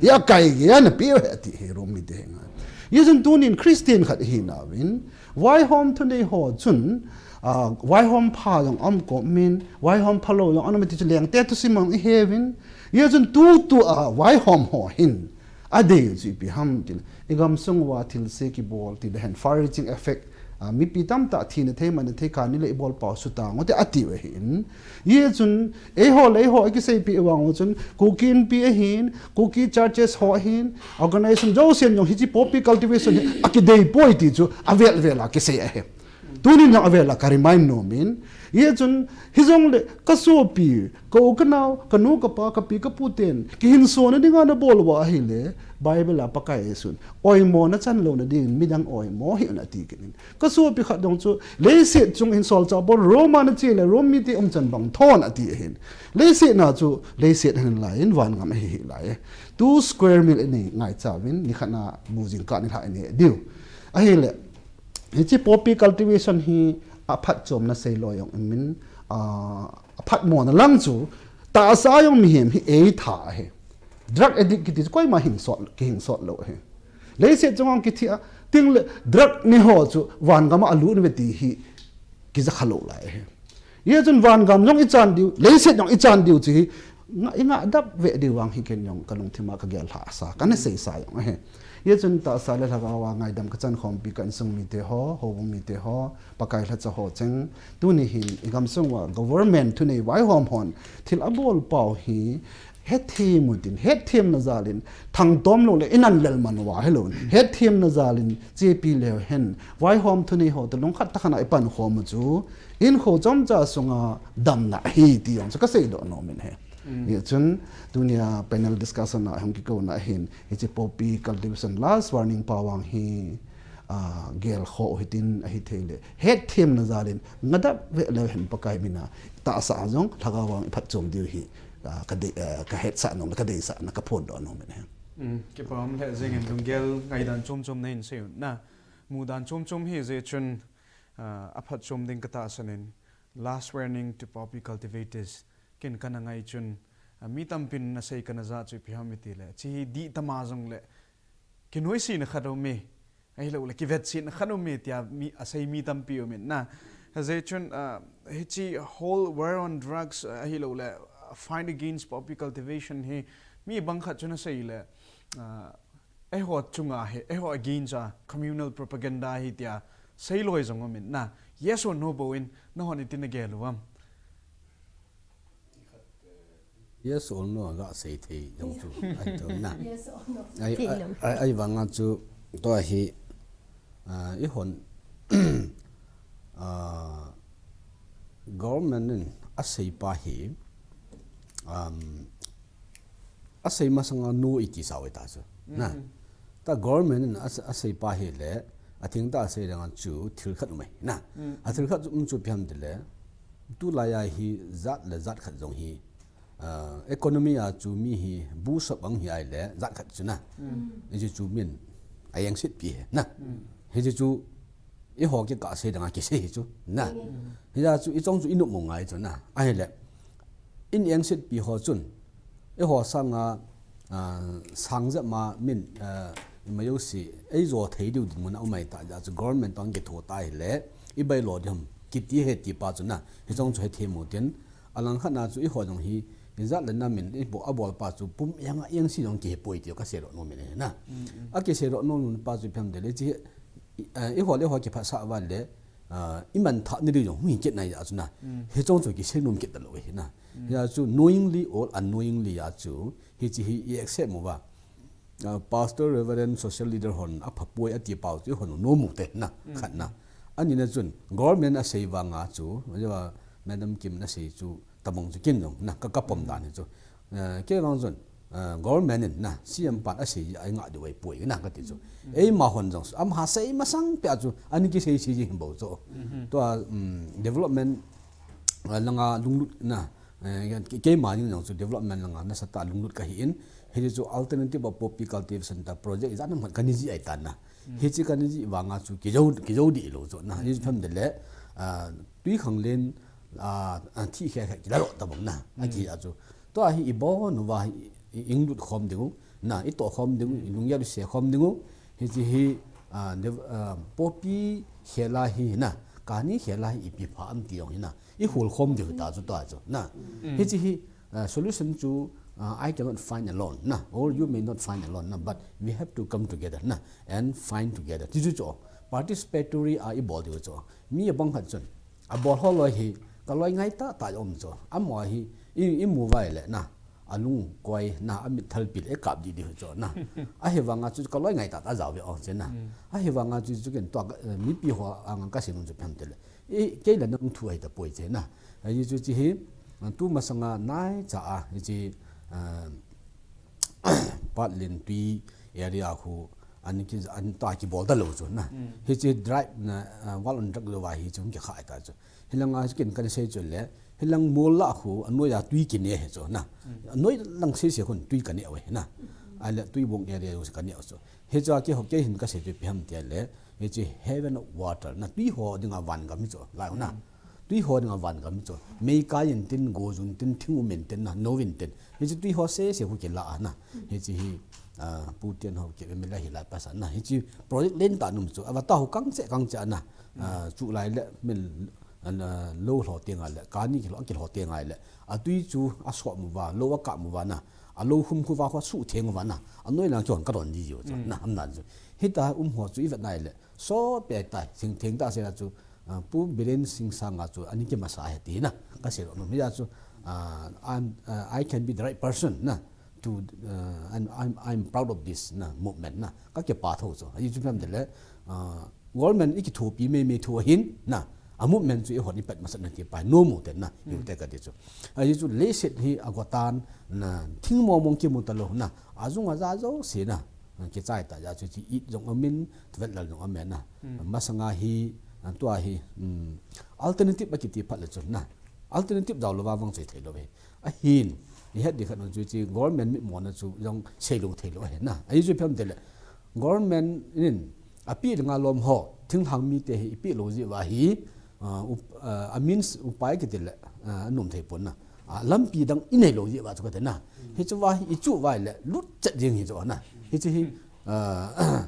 Akai gei ana peuve ati hi Rome mite henga. Hijeh chun tunin Christian khat ihi nauvin. Vaihom thunei ho chun, a, vaihom pha jong aum kom in, vaihom phalou jong aum in ti chu Lengte thusim a jong iheuvin. Hijeh chun tutu a vaihom ho hin. Adei chu ipi ham tile, igamsung uva thilse kibol tile hen far reaching effect, a, mipi tamtah thina thei, manna thei, kani le ibol pau sutang u te ati u ahin. Hijeh chun, eiho le eiho ikiseipi vang u chun, Kuki Inpi ahin, Kuki churches ho ahin, organization jousen jong hiche poppy cultivation hi akidei poi ti chu avel vel a kisei ahi. Tunin jong avel a ka remind nom in, Hichun, hijongle, kasopi, ka u kanao, kanu kapa, kapi kapu ten, kihinsona dinga nabol uva ahile, Bible a Pakai Jesun, oimona chanlouna dingin midang oimo hih un ati kit in. Kasopi khat jong chu, leiset chung hin solchah Paul Roma nache le, Rome mite umchan bang thon ati ahin. Leiset na chu, leiset ahin lai in, vangam ahi hih lai. Two square meal inei ngaicha uvin, nikhat na bu jingkah nilhah inei diu. Ahile, hiche poppy cultivation hi aphatchomna seilou jong umin, aphatmona lang chu, tahsa jong mihem hi eitha ahi. Drug addict kiti chu koima hinsot, kihinsot lou ahi. Leiset chunga kithi a, tingle drug neho chu vangam a alut uve ti hi kijakha lou lai ahi. Hichun vangam jong ichan diu, leiset jong ichan diu chu hi, nga, ingah dap ve diu vang hi ken jong kalungthim a kagelhah sa, kana seisa jong ahi. Hichun tahsa le lhagao a ngaidam kachan khompi ka insung mite ho, houbung mite ho, Pakai lhacha ho cheng, tuni hin igamsung uva government thunei vaihom hon thil abol pau hi, hetthem utin, hetthemna jalin, thangtom lou le inan lel man uva hilou. Hetthem na jalin, chepi leu hen, vaihom thunei ho toh lungkhat tah khat a ipan khom u chu, inkho chomcha sunga damna ahi ti jong chu kaseidoh nom in ahi. Hichun, tunia panel discussion a hung kikouna ahin, hiche poppy cultivation last warning pau vang hi, gelkhoh u hitin ahithei le, hetthemna jalin, ngah dap ve leu hen Pakai mina, tahsa a jong, lhagao vang iphatchom diu hi, kadei, kahetsah nom, kadeisahna kaphondoh nom in ahi. Kipa um lheh jengin lunggel ngaidan chomchom nahin sei un na. Mudan chomchom hijeh chun, aphatchom ding katahsan in, last warning to poppy cultivators. Ken kana ngai chun, mi tampin nasei kana ja chu ipi ham itile, hiche hi dihtah ma jongle, kinoisena khat aume, ahiloule kivetsetna khat aume tia mi, asei mi tampi umin na. Hijeh chun, hiche whole war on drugs, ahiloule, fight against poppy cultivation hi, mi bangkhat chun asei le, eiho chunga hi, eiho against a communal propaganda ahi tia seiloi jong umin na. Yes or no bouvin, nahon iti nagel uvem? Yes or no gasei thei jong chu ahi tona. Ahivanga chu, tua hi, eihon, government in asei pa hi, asei masanga no iti sau ahita chu na. Ta government in asei pa hile, athengtah a sei langa chu thil khat um ahi na. Athil khat um chu ipi ham itile, tulai a hi jat le jat khat jong hi, economy a chu mi hi boost up bang hi ahile jat khat chu na. Hiche chu min a engsetpi ahi na. Hiche chu eiho kikah sei danga kisei hi chu na. Hijeh chu ichong chu inopmo ngai chu na. Ahile, in engsetpi ho chun, eiho sanga, sang jep ma min, ima jouse, eijo thei diu dinmun a um ahitah jeh chu government toh kitho ta hile, ibailo ding ham kiti ahi ti pa chu na. Hichong chu hethem utin, alangkhat na chu eiho jong hi, ijat le nam in, abol pa chu pum enga engse jong kihepoi ti kaseidoh nom in ahi na. Akiseidoh nom pa chu ipi ham itile, hiche hi, eiho le eiho kiphatsah uva le, imanthah na diu jong hung hi kit nai jeh chu na. Hichong chu kisei nom kit talou ahi na. Hijeh chu knowingly or unknowingly a chu, hiche hi i accept uva, pastor, reverend, social leader hon aphapoi ati pau chu eihon nom u te na, khat na. Anina chun government asei vanga chu, madam Kim in asei chu, tobang chu ken jong na, ka, kapom dan hi chu. Kei vang chun, government in na, C M pan asei a ingah diu ahipoi na kati chu. Eima hon jong, amaho sei masang peh a chu, ana kisei sei jing bou chu. Tua, development langa lunglut na, keima ding jong chu development langa nasatah a lunglut kahi in, hiche chu alternative a poppy cultivation ta project ijat ham khat kana jih ahitan na. Hiche kana jih vanga chu kijou, kijou dih lou chu na. Hiche phamdele, twikhanglen, thihkhel khat kilaloh tobang na. Ati a chu. Tua hi ibon uva hi, i, inglut khom dingu na, itoh khom dingu, ilunggel ise khom dingu. Hiche hi, poppy khel a hi na, kani khel a hi ipi pha am ti jong hi na, ihol khom diu hita chu tua chu na. Hiche hi, solution chu, I cannot find alone na, or you may not find alone na, but we have to come together na, and find together. Ti chu chu, participatory a ibol diu chu. Mi abang khat chun, abol ho loi hi, kaloi ngai tahtah jong um chu. Amaho hi, i, imu uva ahile na, alungkoi na, amit thalpi le ikap dih diu chu na. Ahivanga chu kaloi ngai tahtah ajao ve ong chu na. Ahivanga chu, chu ken tua, mipi ho anga kasei nom chu ipi ham itile, Kei la nang thu ahi tapoi che na. Ahi chu chi hi, tu masanga nai cha a, hi chi, ah, Patlen tui area khu, an ki, an ta kibol ta lou chu na. Hi chi drive na, ah, wall on drug lou a hi chu ki khai ta chu. Hi langa chu ken kan sei chu le, hi lang mol la khu, anoi a tui kine he chu na. Anoi lang sei sei khun tui kane we na. Ahile tui bong area u kane chu. Hi chu a ki ho kei hin ka sei chu ipi ham ti le, hi chi heaven of water na, tui ho dinga van gam hi chu, lai na. Tui ho dinga van gam hi chu. Mei kai in tin, go jun tin, thing um in tin na, no in tin. Hi chi tui ho sei sei khu kila a na. Hi chi hi, ah, Pu Tian ho ki M L A hi lai pasa na. Hi chi project len ta num chu. Ava ta ho kang che, kang che na. Ah, chu lai le, min, an, ah, lo hlo te ngai le, kani ki hlo, ki hlo te ngai le. A tui chu a so mu va, lo a ka mu va na. A lo hum khu va khu su theng va na. Anoi lang chon ka don di jo chu. Na, am nan chu. Hi ta um ho chu i vet nai le. So pe ta, thing thing ta se la chu. Ah, Pu Biren Singh sanga chu, ani ki masa he ti na. Ka se lo no. Hi ya chu, ah, I'm, ah, I can be the right person na. To, uh, and I'm, I'm proud of this na movement na. Ka ke pa tho chu. Ahi chu pem de le, uh, government i ki thopi mei mei thu hin na. A movement chu i hon i pet masat na ti pa no mu te na. Yu te ka ti chu. Ahi chu le set hi a go tan na. Thing mo mong ki mu ta lo na. A jung a ja jo se na. Ki chai ta ja chu chi it jong amin, tvet lal jong amen na. Masanga hi, an tua hi, um, alternative a ki ti phat le chu na. Alternative dau lo va vang choi thei lo ve. Ahin, i het di khat un chu chi government mit mo na chu jong sei lo thei lo he na. Ahi chu pem te le. Government in a pi nga lom ho, thinglhang mi te hi i pi lo ji va hi, ah, up-, ah, a means upai ki ti le, ah, num thei pon na. Ah, lampi dang i nei lo ji va chu ka te na. Hi chu va hi i chu vai le lut chet jing hi chu na. Hi chu hi, ah,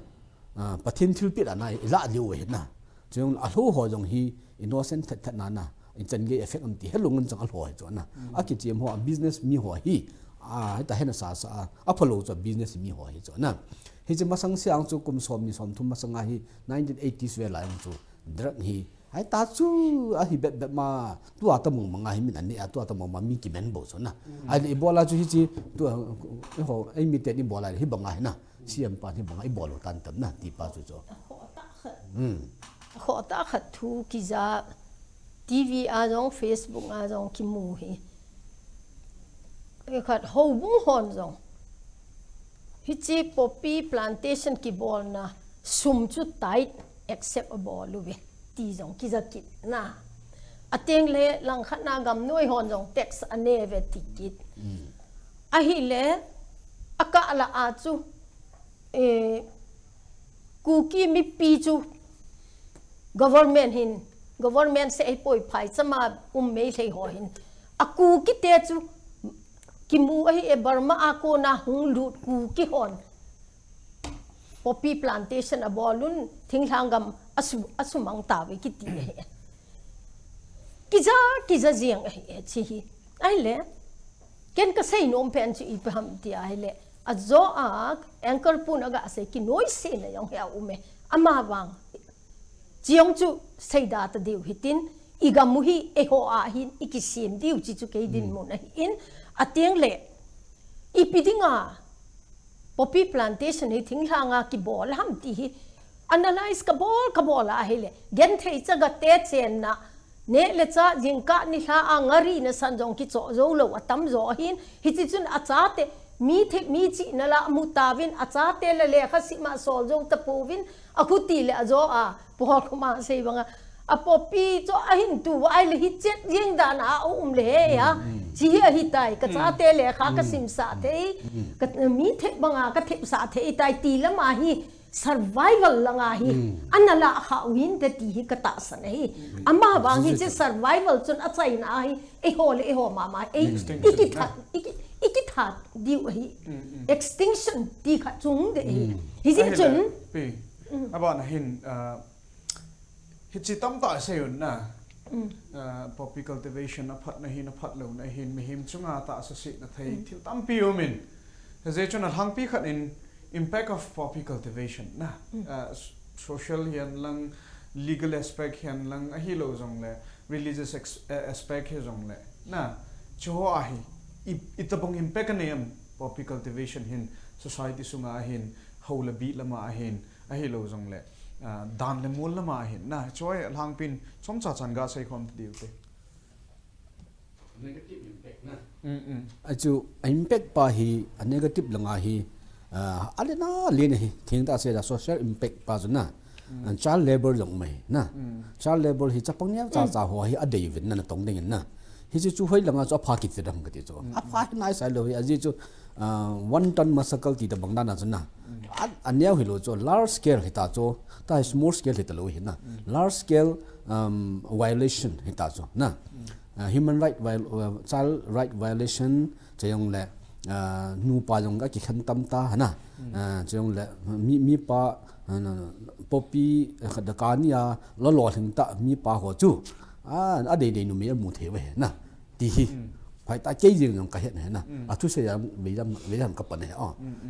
ah, Pathen thilpeh a na i la liu he na. Chung a hlo ho jong hi innocent that that na na. In chan gei effect am ti he lungun chang a hlo he chu na. A ki chem ho a business mi ho hi. A, heta hena sa sa a, a phalo chu business mi ho hi chu na. Hi chu masang siang chu kum som ni som thum masanga hi nineteen eighties ve lai chu drug hi. Ai ta chu a hi bet bet ma, tua ta mong manga hi min an ni a, tua ta mong ma mi ki men bo chu na. Ai le i bola chu hi chi, tua, ho, ai mi te ni bola hi banga hi na. C M pa hi banga i bol tan tam na, ti pa chu chu. Khoh ta khat. Hmm. Khoh ta khat thu kija T V a jong, Facebook a jong ki mu hi. E khat houbung hon jong. Hi chi poppy plantation ki bol na sum chu tight accept a bol u ve. Ti jong kija kit na. A teng le lang khat na gam noi hon jong tax a ne ve ti kit. Hmm. Ahi le a ka la a chu. Eh, Kuki mipi chu government hin, government se ei poi phai chama um mei lhei ho hin. A Kuki te chu kimu ahi e Burma a kona hung lut Kuki hon. Poppy plantation a bolun thinglhang gam a su, a sumang ta ve kiti ahi. Kija, kija jiang ahi e chi hi. Ai le, ken ka sei nom pen chu ipi ham ti ahi le. A jo a, anchor pun a ga sei ki noi se na jong he a um e. Ama vang. Chiang chu sei da ta diu hitin, i gam u hi, ei ho a hin, i ki sim diu chi chu kei din mun ahi in. A teng le, ipi dinga, poppy plantation hi thinglhang a ki bol ham ti hi analyze ka bol, ka bol a hi le. Gen thei cha ga te chen na. Ne le cha jingkah ni hla a ngari na san jong ki cho zo lo a tam zo hin. Hi chi chun a cha te mi the mi chi na la mu ta vin a cha te le le kha si ma sol zo ta pu vin a khu ti le a jo a pu ho khu ma sei banga. A poppy chu a hin tu ai le hi chet jing dan a um le he ya. Chi hi a hi tai ka cha te le kha ka sim sa thei. Ka mi the banga ka thep sa thei tai ti lama hi survival langa hi. Ana la kha win te ti hi ka ta san hi. Ama vang hi che survival chun a chaina hi. Ei ho le ei ho mama. Ei, i ki that, i ki, i ki that diu hi. Extinction ti kha chung de hi. Hi chi chun. Pi. Aba na hin, ah, Hi chi tam ta sei un na. Ah, poppy cultivation a phat na hin, a phat lo na hin, mihem chunga ta sa si na thei, thil tampi um in. He je chun a lhangpi khat in impact of poppy cultivation na. Ah, s-, social hian lang, legal aspect hian lang, ahi lo jong le, religious ex-, eh, aspect hi jong le. Na, chu ho ahi, i, i tabang impact a nei am poppy cultivation hin, society sunga ahin, ho le bi lama ahin, ahi lo jong le. ah, dan le mol lama hin na, choi lhangpin chomcha chan ga sei khom diu te. Achu, a impact pa hi, a negative langa hi, ah, a lena lena hi, thengtah a seile social impact pa chu na, ah, child labor jong mai na. Child labor hi chapang neocha cha ho hi adei uvin na, natong dingin na. Hichu chu hoi langa chu apha kiti dam kati chu. Apha hi naisai lou hi, ajeh chu, ah, one ton massacre ti tabang dan a chu na. A, aneo hilou chu, large scale hita chu, tua hi small scale hita lou hi na. Large scale, um, violation hita chu na. Ah, human right viol-, ah, child right violation, chujongle, ah, nupa jong akikhen tam ta na. Ah, chujongle, mi, mipa, ah, poppy, ah, khat da kani a, lolhing ta mipa ho chu. Ah, adei dei numei amu thei uve na. Ti hi. Hoitah kei jeng jong kahet na. Athusei a vei jam, vei jam kapan e.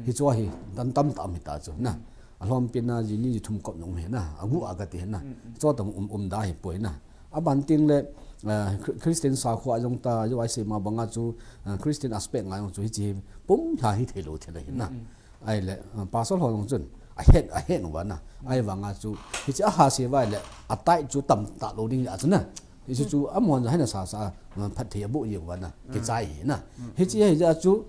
Hichu hi dan tamtah um hita chu na. Alhompi na ji ni ji thum kop jong um hi na. Agu a kati hi na. Chu tam um, um da hi poi na. Aban tengle, ah, Chri-, Christian sakho a jong ta, jo isei ma banga chu, ah, Christian aspect nga jong chu hiche pum lha hi thei lou thei le hi na. Ahile, ah, pastor ho jong chun, ahet, ahet uva na. Ahivanga chu, hiche ahasei uva le, atai chu tamtah lou ding a chu na. Hichu chu amahon jong hina sasa, ah, phatthei aboh jeng uva na. Kichai hi na. Hiche hi ja chu,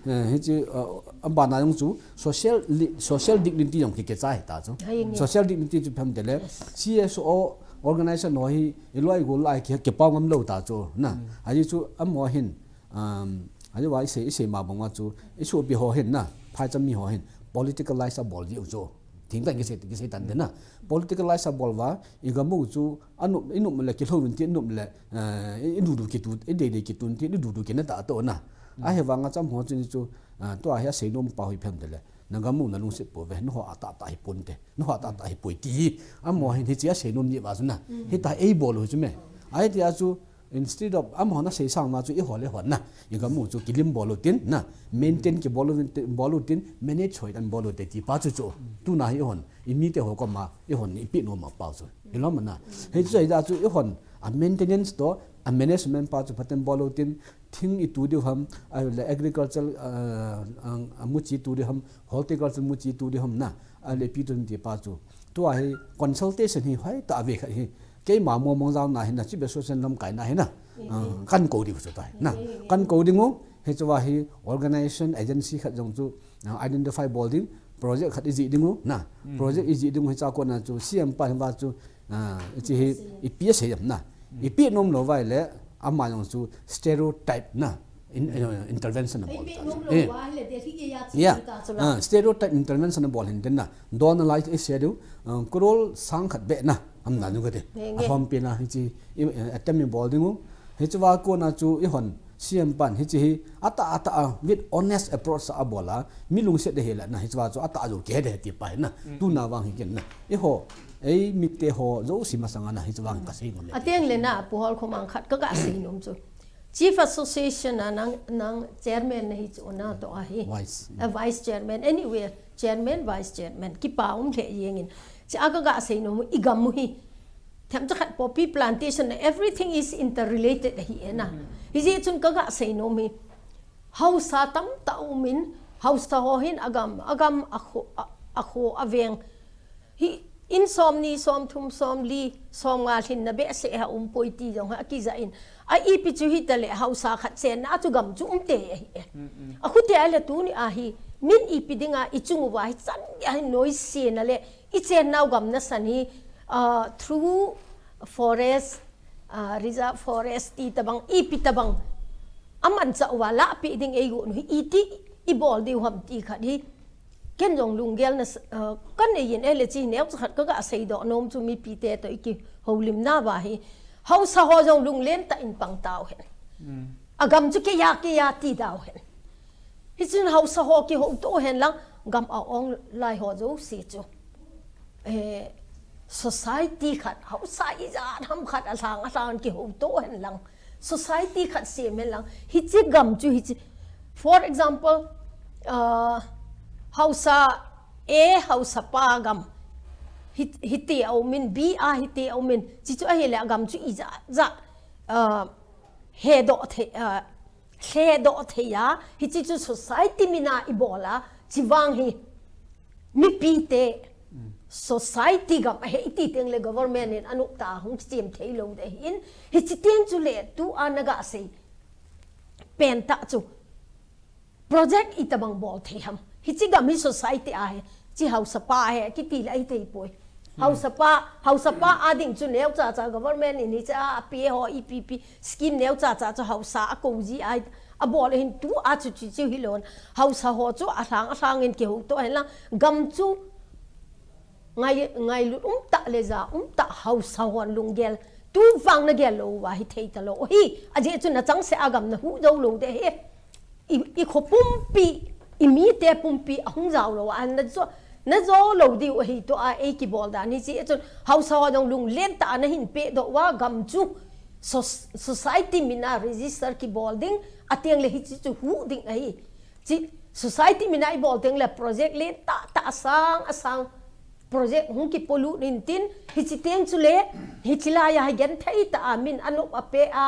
eh, hiche, ah, abana jong chu, social li-, social dignity jong ki, kichai ta chu. Social dignity chu phem tele, C S O organization ho hi, iloi gol lai ki, kipao ngam lou ta chu na. Ahi chu amaho hin, um, ahi va isei, isei ma bang uva chu, isopi ho hin na, phaicham mi ho hin, politicalize abol diu chu. Thengtah kisei, kisei tan de na. Politicalize abol uva, igam u chu, anop, inop le kilhou vin tin, inop le, eh, idudu kitu, idei dei kitu tin, idudu kina ta to na. Ahivanga cham ho chu ni chu, ah, tua hi asei nom pa hi phem tele. Nagam u nalungset pouve, nangho atahtah hi ponte, nangho atahtah hi poi ti hi. Amaho hin hiche asei nom ni uva chu na. Hitia eibol u chu me. Ahi tia chu, instead of, amahon asei sang ma chu eiho le hon na, igam u chu kilim bol u tin na, maintain kibol u tin, bol u tin, manage hoitah in bol u te ti pa chu chu. Tuna hi eihon, imite ho koma, eihon ipeh nom a pa chu. Hilou ma na. Hichu ahi ja chu eihon, a maintenance toh, a management pa chu phaten bol u tin, thing itu diu ham, ahile agriculture, ah, ah, amuchi itu diu ham, horticulture muchi itu diu ham na, ahile ipi itu ham ti pa chu. Tua hi consultation hi hoitah a ve khat hi. Keima mo mong jao na hi na, Chief Association lamkai na hi na. Ah, kan kou diu chu tai na. Kan kou ding u, hichu va hi organization, agency khat jong chu, ah, identify bol ding, project khat ijih ding u na. Project ijih ding u hicha kona chu, C M pa hin va chu, ah, hiche hi, ipi asei em na. Ipi nom lou uva le, ama jong chu stereotype na. In, eh, intervention abol ta chu. Eh. Yeah. Ah, stereotype intervention abol hin tin na. Donor lai ise diu, ah, crore sang khat beh na. Amna nu kati. Alhompi na hiche, i, eh, attempt ibol ding u. Hichu va kona chu eihon, C M pan, hiche hi, atah, atah a, with honest approach a abol a, mi lungset ding hile na, hichu va chu atah jou kei ding ti pa hi na. Tuna vang hi ken na. Eiho, eimite ho, jouse masanga na, hichu vang kasei nom le. Ateng le na, Pu Holkhomang khat kaga sei nom chu. Chief Association a nang, nang chairman nahi chu na toh ahi. Vice. A vice chairman, anyway, chairman, vice chairman, kipa um lheh jeng in. Chu a kaga sei nom, igam u hi. Themcha khat poppy plantation, everything is interrelated ahi e na. Hijeh chun kaga sei nom hi. Haosa tamtah um in, haosa ho hin agam, agam akho, a, akho aveng. Hi, in somni, somthum, somli, somnga lhinna behseh a um poi ti jong hi akija in. A ipi chu hitale haosa khat chenna chu gam chu umte ahi e. Akhuti a le tuni a hi, min ipi dinga ichung uva hichan geiya hi noise na le, ichen nau gam nasan hi, ah, through forest, ah, reserve forest ti tabang, ipi tabang. Amanchah uva lahpeh ding eigot u hi, iti ibol diu ham ti khat hi. Ken jong lunggel na, ah, kanei in ahile chu neocha khat kaga seidoh nom chu mipite toh ikihoulimna uva hi. Haosa ho jong lunglen tah in pang tau hen. Agam chu keiya, keiya ti tau hen. Hichun haosa ho kihouto hen lang, gam a ong lai ho jouse chu. Eh, society khat, haosa ijat ham khat alhang, alhang kihouto hen lang. Society khat sem hen lang. Hiche gam chu hiche. For example, ah, haosa A, haosa pa gam. Hi, hiti a um in, B a hiti a um in. Chuchu ahile agam chu ijat, jat. Ah, hedoh thei, ah, lhedoh thei a, hiche chu society min a ibol a, chuvang hi mipite, society gam ahi iti teng le government in anop ta hung chem thei lou de hin, hichi teng chu le tu a na ga sei pen ta chu project itabang bol thei ham. Hichi gam hi society a hi, chi hausa pa hi kiti le ai thei poi. Hausa pa, hausa pa a ding chu neo cha cha government in hicha a pi ho ipi pi scheme neo cha cha chu hausa a ko ji ai a bol hin tu a chu chi chu hi lon. Hausa ho chu a hlang a hlang in ki ho to hen la gam chu ngai, ngailut um ta le ja um ta hausa hon lunggel tu vang na gel lou va hi thei ta lou hi. A je chu na chang se a gam na hu dou lou de hi. I, i kho pumpi, i mi te pumpi a hung jao lou a na jo, na jo lou diu hi to a ei ki bol dan hi chi a chun hausa ho dong lunglen ta na hin pe do wa gam chu so-, society mina register ki bol ding a tiang le hi chi chu hu ding ahi. Chi society mina i bol teng le project le ta ta asang asang project hung ki polu nin tin hichi teng chu le hichi la ya gen thei ta a min anop a pe a,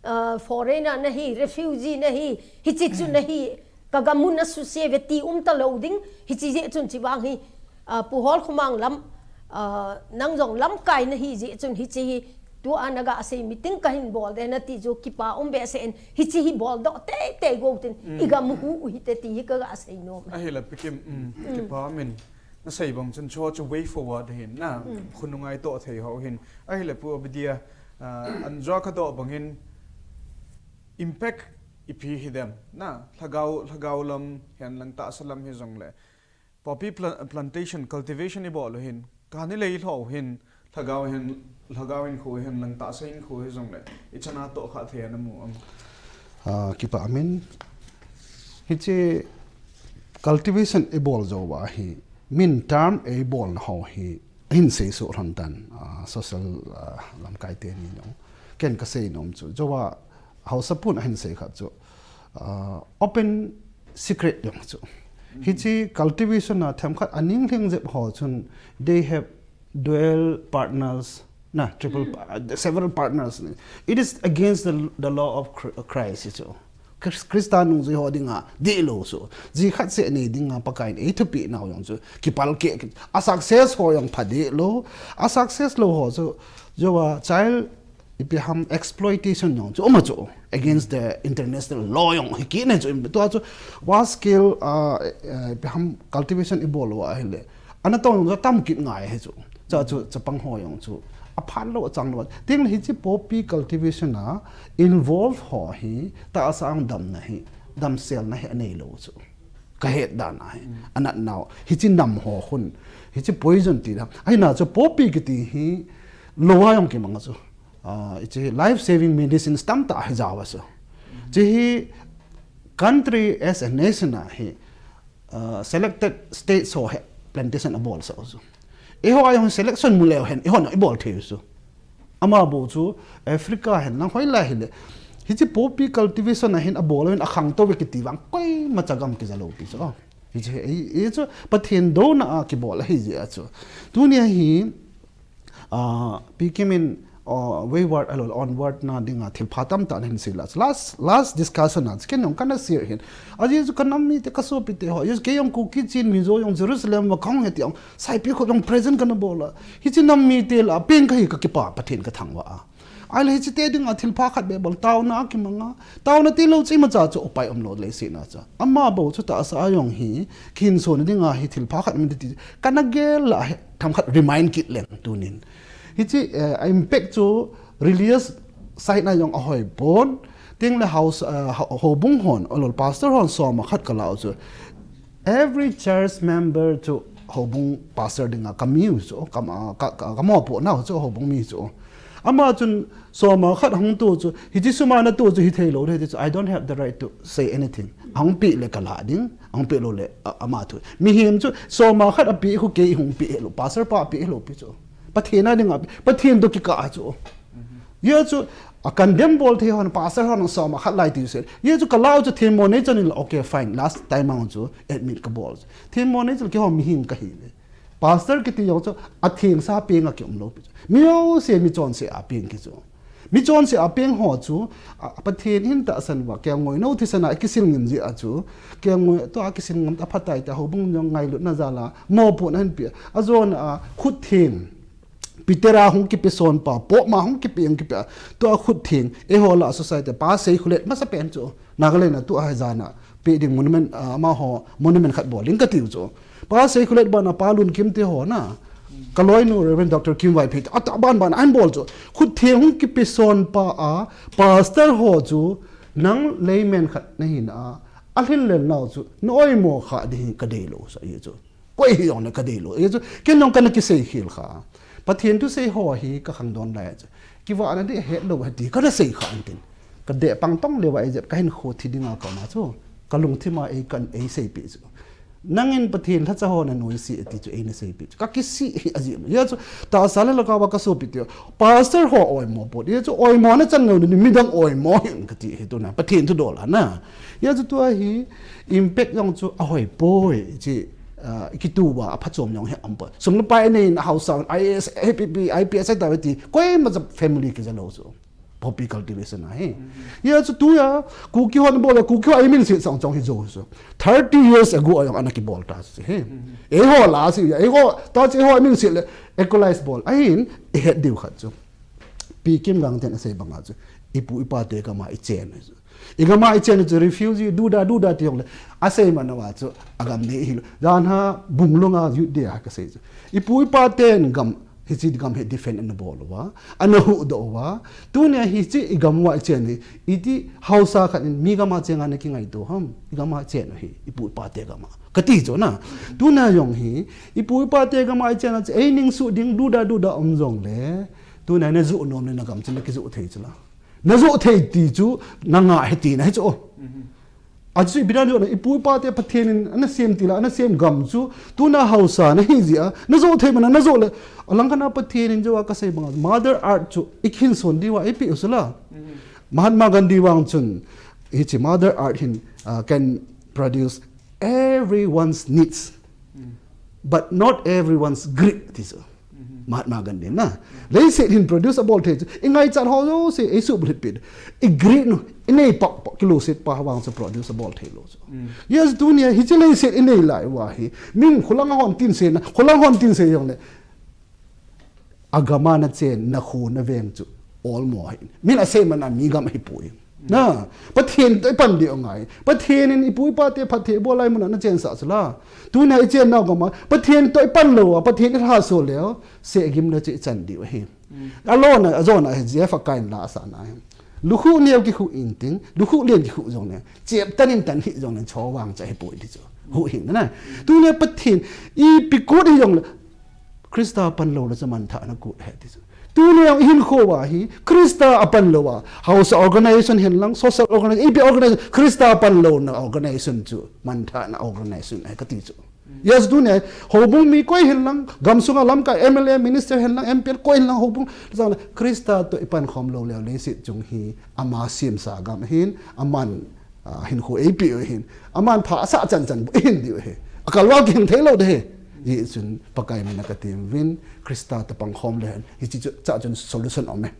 uh, foreigner na hi, refugee na hi, hichi chu na hi ka gamun a su se ve ti um ta lo ding hichi je chun chi bang hi, uh, pu hol khumang lam, uh, nang jong lam kai na hi je chun hichi hi tu a na ga sei meeting ka hin bol de na ti chu kipa um be se en. Hichi hi bol do te te go tin i gam hu u hi te ti hi ka ga sei nom. Ahi la pikim, mm, kipa min na sei bang chun cho chu way forward hin na khunungai to thei ho hin. Ahi la pu Obidia, ah, an jo ka do bang hin impact ipi hi dem na lhagao, lhagao lam hian lang ta sa lam hi jong le poppy pla-, plantation, cultivation i bol u hin, kani lei lho hin, lhagao hin, lhagao hin khu hin, lang ta sa hin khu hi jong le, i chana to kha thei na mu am. Ah, kipa min, hichi cultivation i bol jo wa hi, min term e i bol na ho hi, hin sei su hon tan, ah, social, ah, lamkai te ni no. Ken ka sei nom chu, jo wa, hausa pun a hin sei khat chu, ah, open secret jong chu. Hichi cultivation a them khat a ning lhing jep ho chun they have dual partners, na, triple pa-, several partners. It is against the, the law of Chri-, Christ chu. Chris-, Christa nung ji ho dinga di lo chu. Ji khat se nei dinga Pakai in ei thupi nau jong chu. Kipal ke, a success ho jong pha di lo. A success lo ho chu. Jo wa child ipi ham exploitation jong chu, um a chu, against the international law jong hi kine chu, tua chu, vast scale, ah, eh, ipi ham cultivation i bol wa hi le, ana tong jong tam kit ngai hi chu, cha chu, chapang ho jong chu, a phan lo, a chang lo, ting le hichi poppy cultivation a involve ho hi, ta asang dam na hi, dam sel na hi a nei lo chu. Ka het dan a hi. Anat nau. Hichi nam ho khun. Hichi poison ti da. Ahi na chu poppy kiti hi lo a jong kimang a chu. Ah, hichi life saving medicines tam ta hi jaw a chu. Chi hi country as a nation a hi, ah, selected states ho hi plantation a bol sa chu. Eiho a jong selection mu leu hen, eiho na i bol thei u chu. Ama bou chu Africa hen lang hoi lai hi le. Hichi poppy cultivation a hin a bol a hin a khang to ve kiti vang koima cha gam kija lo pi chu. Hichi hi, hi chu Pathen douna a kibol a hi jeh a chu. Tuni a hi, ah, Pi Kim in, ah, wayward a lo onward na dinga thil pha tam ta na hin sei la. Last, last discussion a, ken jong kana share hin. A jeh chu ka nam mite ka sopi te ho. Jeh chu kei jong Kuki Chin Mizo jong Jerusalem va khang he ti jong. Saipi kho jong present kana bol a. Hichi nam mite la, pen ka hi ka kipa, Pathen ka thangvah a. Ai le hichi te dinga thil pha khat be bol tauna kimang a. Tauna ti lo chi ma cha chu upai um lo le si na cha. Ama bou chu ta sa a jong hi, khin so na dinga hi thil pha khat min ti. Kana gel la hi, tham khat remind kit leng tunin. Hichi, eh, a impact chu religious side na jong a hoi pon. Ting le house, eh, ho-, houbung hon, olol pastor hon soma khat ka lau chu. Every church member chu houbung pastor dinga ka mi u chu, ka ma, ka, ka, ka mo po nau chu houbung mi chu. Ama chun soma khat hung tu chu, hichi suma na tu chu hi thei lo de chu, I don't have the right to say anything. Hung pi le ka la ding, hung pi lo le, a, ama thu. Mihem chu soma khat a pi khu kei hung pi lo, pastor pa pi lo pi chu. Pathen a dinga, Pathen to kikah chu. Ye chu, a condemn bol thei hon, pastor hon soma khat lai ti se. Ye chu ka lau chu themmo nei chan in la, okay, fine, last time ang chu admit ka bol. Themmo nei chan kei ho mihem ka hi le. Pastor kiti jong chu, a theng sa peng a ki um lo pi chu. Mi o se mi chon se a peng ki chu. Mi chonse a peng ho chu, a, Pathen in tahsan uva, kelngoi nou thisan a kisil ngim jeh a chu, kelngoi tua kisil ngam ta phatai ta houbung jong ngailutna jal a, mopohna ahin pe. Ajona a, khut theng. Peter a hung kipe son pa, Pope ma hung kipe, hung kipe a. Tua khut theng, eiho lah a society, Pa Seikhulet masapen chu. Nagaland a tua hi jan a, pe ding monument, ah, amaho monument khat bol ding kati u chu. Pa Seikhulet bana Pa Lunkim te ho na. Ka loinu Reverend Doctor Kim Vaiphei te, ata ban ban ahin bol chu. Khut theng hung kipe son pa a, pastor ho chu, nang layman khat nahi na a, alhin lel nau chu, na oimo kha ding ka deilou sa e chu. Koi hijongle ka deilou. E chu, ken jong kana kisei khel kha. Pathen thusei ho hi ka khangdon lai chu. Kivahna ding hetlou hiti, kana sei kha intin. Ka deh pang tong leuva eijep, ka hinkho thi dinga kona chu. Ka lungthim a eikan eiseipeh chu. Nangin Pathen lhacha ho na noise e ti chu eina seipeh chu. Ka kisih hi ajeh. Hia chu, tahsa le lhagao a ka sopi teu. Pastor ho oimo pon. Hia chu, oimo na chan lou ni midang oimo hin kati hi tuna. Pathen thudol a na. Hia chu tua hi, impact jong chu ahoi poi. Chi, ah, kituva, aphachom jong hi aum poi. Sum le pai nei in, haosa, I A S, A P P, I P S, ahi tave ti. Koima cha family kija lou chu. Poppy cultivation ahi. Hia chu tuya, Kuki hon bol a, Kuki ho a imin sit sang chong hi jo so. Thirty years ago a jong ana kibol ta si hi. Eiho la si, eiho, ta si eiho imin sit le, equalize bol. Ahin, ihet diu khat chu. Pi Kimgang ten asei banga chu. Ipu ipa te gam a ichen. Igam a ichen chu refugee, duda, duda ti jongle. Asei man uva chu, agam nei hilou. Jan ha, Bunglung a youth day a kasei chu. Ipu ipa ten gam, Hiche gam hi defend ana bol uva, ana huhdoh uva. Tunia hiche igam uva ichen hi, iti haosa khat in mi gam a chenga na kingaito ham, igam a chen u hi, ipu ipa te gam a. Kati chu na. Tunia jong hi, ipu ipa te gam a ichen a chu, ei ning suh ding duda duda um jongle. Tunia na joh nom le na gam chu na kijoh thei chu la. Na joh thei ti chu, na ngah hi tina hi chu. Achu ipi dan jona, ipu ipa te Pathen in ana sem tila, ana sem gam chu, tuna haosa na hi jeh a, na joh thei mana, na joh le, alang khat a Pathen in jeh a kasei banga, Mother Earth chu, ikhin son diuva, ipi u sula. Mahatma Gandhi vang chun, hiche Mother Earth hin, uh, can produce everyone's needs, but not everyone's greed, ti chu. Mahatma Gandhi na. Leiset hin produce abol thei chu. Ingaichat ho jouse, eisuh bulhit pi. Igreed u, inei pak pak kiloset pa vang chu produce abol thei lou chu. Yes, tunia hiche leiset inei lai uva hi. Min kholang hon tin se na, kholang hon tin se jongle. Agam a na chen, na kho, na veng chu. Olmo hi. Min asei mana mi gam hi poi. Na, Pathen toh ipan diu ngai. Pathen in ipu ipa te phatthei bol lai muna na chensah sula. Tuna ichen nau gam a, Pathen toh ipan lou a, Pathen ilhaso leu, seh gimna chu ichan diu ahi. Alona, ajona hi Jeff a kain la sa na hi. Lukhuh neo kikhuh intin, lukhuh lien kikhuh jongle, chep tan in tan hi jongle, cho vang cha hi poi ti chu. Huhhing na. Tuna Pathen, ipi kut hi jongle, Christa pan lou le chu manthahna kut ahi ti chu. Tuni jong ihinkho uva hi, Christa apan lou a, haosa organization hen lang, social organization, ipi organization, Christa pan louna organization chu, manthahna organization ahi kati chu. Yes, tuni hi, houbung mi koi hen lang, gamsunga lamkai M L A, minister hen lang, M P hen koi hen lang, houbung, Christa toh ipan khom lou leu leiset chung hi, ama semsa gam hin, aman, Ah, hinkho eipeh u ahin. Aman pha asah chan chan bu ahin diu ahi. Akal uva kihin thei lou ding ahi. Hijeh chun Pakai mina katem uvin, Christa toh pangkhom le hen. Hiche chu, cha chun solution aum e.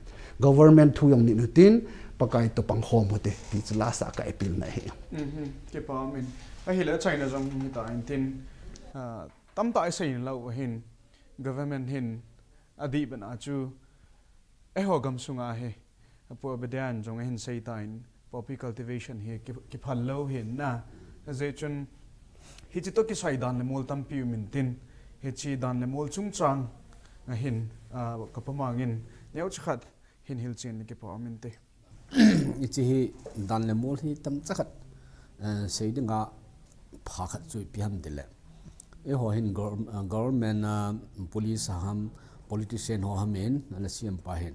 Government thu jong nit u hitin, Pakai toh pangkhom u hite. Ti chu lasa ka appeal na ahi. Mhm. Kipa umin. Ahile China jong hitan tin, ah, tamtah isei lou ahin. Government hin adih bena chu, eiho gamsunga hi, Apu Abidan jong ahin seitan, poppy cultivation hi ki, kiphal lou ahin na. Hijeh chun, hiche toh kisai dan le mol tampi um intin, hiche dan le mol chungchang ahin, ah, ka pamangin, neocha khat hin hilchen le kipa um inte. Hiche hi dan le mol hi tamcha khat, eh, sei dinga pha khat chu ipi ham tile. Eiho hin gov-, ah, government a, police a ham, politician ho ham in, ana sem pa hin.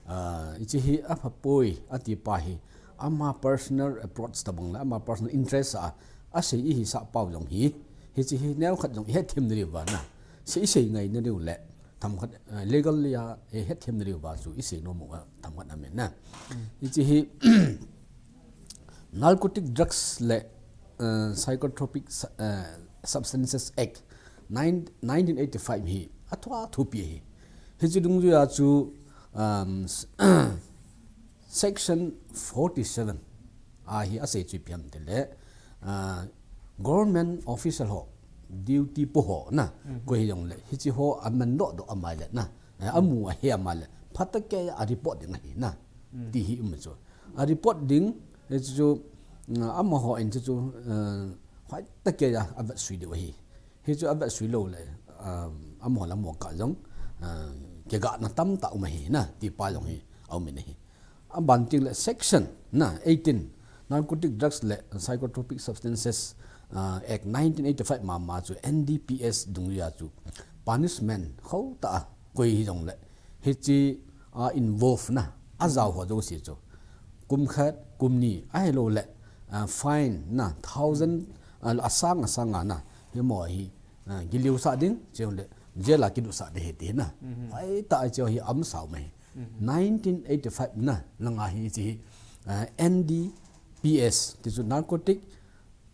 Ah, hiche hi apha poi, ati pa hi. Ama personal approach tabang le, ama personal interest a, asei ihisah pau jong hi. Hiche hi neokhat jong ihet them na diu va na. Sei, isei ngai na diu le. Themkhat, eh, legally a, eh, hethem na diu va chu isei nom u a themkhat aum in na. Hiche hi Narcotic Drugs le, eh, Psychotropic Su-, eh, Substances Act nine, nineteen eighty-five hi athu athupi ahi. Hiche dungjuia chu, um, s-, Section forty-seven ahi asei chu ipi ham tile, ah, government official ho, duty po ho na, koi hijongle, hiche ho aman doh doh ama le na, eh, amu ahe ama le, phatah keiya report ding ahi na, ti hi um chu. A report ding, hichu chu, mm, amaho in chu chu, eh, hoitah keiya avet sui diu ahi. Hichu avet sui lou le, ah, amaho le amaho kah jong, ah, kigahna tamtah um ahi na, ti pa jong hi aum in ahi. Aban teng le section na eighteen, Narcotic Drugs le Psychotropic Substances, ah, Act nineteen eighty-five mama chu N D P S dungjuiya chu punishment khotah a koi hijongle, hiche, ah, involve na, ajao ho jouse chu kum khat, kum ni, ahilou le, ah, fine na, thousand, ah, asang, asang a na, himo hi, ah, kiliu sah ding, chule jail a kilut sah ding ahi ti na. Hoitah a chu hi aum sau mai. Nineteen eighty-five na, langa hi hiche hi, ah, N D P S, ti chu Narcotic,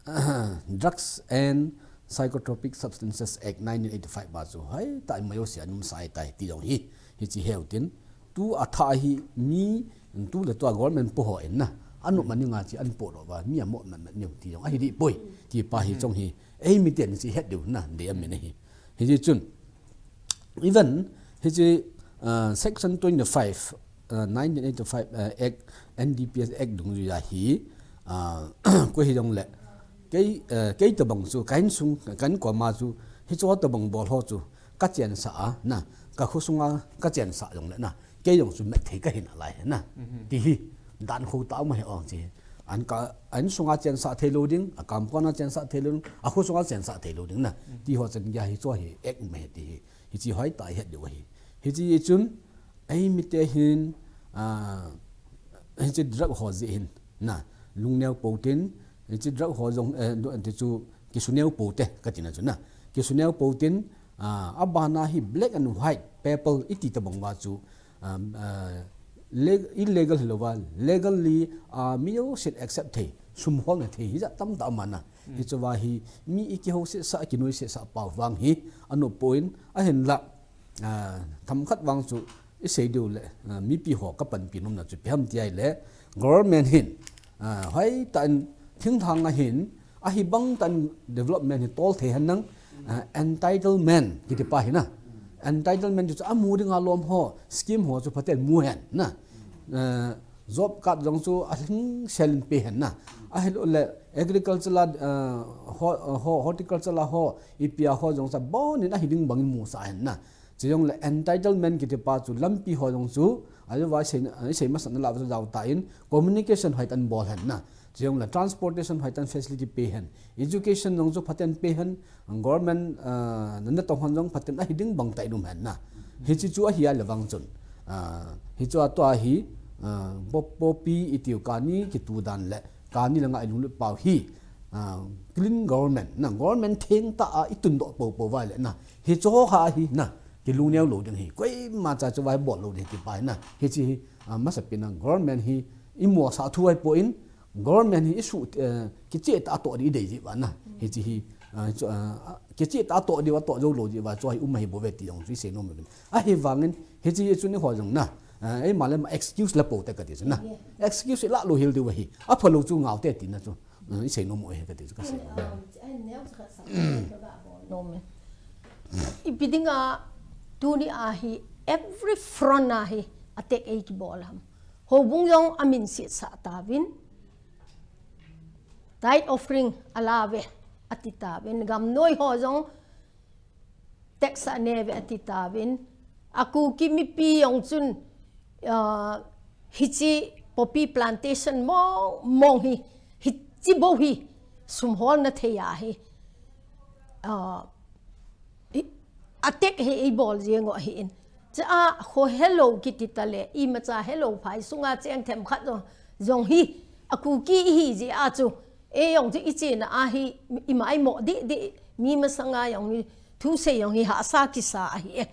ah, Drugs and Psychotropic Substances Act nineteen eighty-five ma chu, hoitah a ima jouse aum sai tai ti jong hi, hiche heu tin, tu athah hi mi, tu le tua government po ho in na, anop ma ninga chu ahin po lou va, mi amo ma ma niu ti jong ahi dih poi, ti pa hi chong hi, eimi ten chu ihet diu na, dei aum in ahi. Hiche chun, even hiche, ah, section twenty-five, ah, nineteen eighty-five, ah, Act, N D P S Act dungjuiya hi, ah, koi hijongle, kei, ah, kei tobang chu, ka insung, ka inkom a chu, hiche tobang bol ho chu, kachensah a, na, ka khosunga kachensah jongle na, kei jong chu met thei kahi nalai na, ti hi, dan khotah a um ahi ong chi. An ka, a insunga chensah thei lou ding, a compound a chensah thei lou ding, a khosunga chensah thei lou ding na, ti ho chan geiya hiche hi, Act um ahi ti hi. Hiche hoitah a ihet diu ahi. Hiche chun, eimi te hin, ah, hiche drug ho jeh hin, na, lungneo pou tin, hiche drug ho jong, eh, ti chu kisuneo pou te, kati na chu na. Kisuneo pou tin, ah, abana hi black and white paper iti tobang uva chu, ah, ah, leg-, illegal hilou va, legally, ah, mi jousen accept thei, sum holna thei, hijat tamtah aum na. Hiche uva hi, mi ikihouset sah, ikinoi set sah pa vang hi, anop poi, ahinlah, ah, themkhat vang chu isei diu le, ah, mipi ho kapanpi nomna chu ipi ham ti ahile, government hin, ah, hoitah in thinglhang a hin, ahibang tah in development hi tol thei hen lang, ah, entitlement kiti pa hi na. Entitlement chu amu dinga lom ho, scheme ho chu phaten mu hen na. Ah, job card jong chu alhing sel in pe hen na. Ahilou le agriculture la, ah, ho-, ho-, horticulture la ho, ipi a ho jong chu abonin ahi ding bangin musah hen na. Chujongle entitlement kiti pa chu lampi ho jong chu, ajeh uva isei, isei masatna lah uva chu jao tah in communication hoitah in bol hen na. Chujongle transportation hoitah in facility pe hen. Education jong chu phaten pe hen, government, ah, natong hon jong phaten ahi ding bang tah in um hen na. Hiche chu ahi a le vang chun, ah, hiche a tua hi, ah, po-, poppy itiu kani kitu dan le, kani langa ilunglut pau hi, ah, clean government, na government thengtah a itundoh poupou uva le na, hiche ho kha hi na, kilungneo lou ding ahi, koima cha chu uva hi bol lou ding ahi ti pa hi na, hiche hi, ah, masapen a government hi imosah thu ahipon, government hi isu, eh, kicheh tah a toh ding idei jeh uva na, hiche hi, ah, chu, ah, kicheh tah a toh diu, atoh jou lou jeh uva chu hi um ahi bouve ti jong chu isei nom uvin. Ahivangin, hiche hi chu neiho jong na, ah, eima le ma excuse la pou te kati chu na. Excuse ilah lou hel diu ahi. Aphalou chu ngao te tina chu. Ah, isei nom u ahi kati chu kasei nom e. Ipi dinga tuni a hi every front a hi attack eikibol ham. Houbung jong amin setsah tauvin. Tithe offering ala uve ati tauvin. Gamnoi ho jong tax ane uve ati tauvin. A Kuki mipi jong chun, ah, hiche poppy plantation mong mong hi, hiche bou hi sum holna thei ahi. Ah, i, attack hi eibol jeng u ahin. Chua kho helou kiti tale, imacha helou phai sunga cheng themkhat jong, jong hi, a Kuki ihi jeh a chu, ei jong chu ichena a hi, ima imo deh deh, mi masanga jong hi, thusei jong hi hahsa kisa ahi e.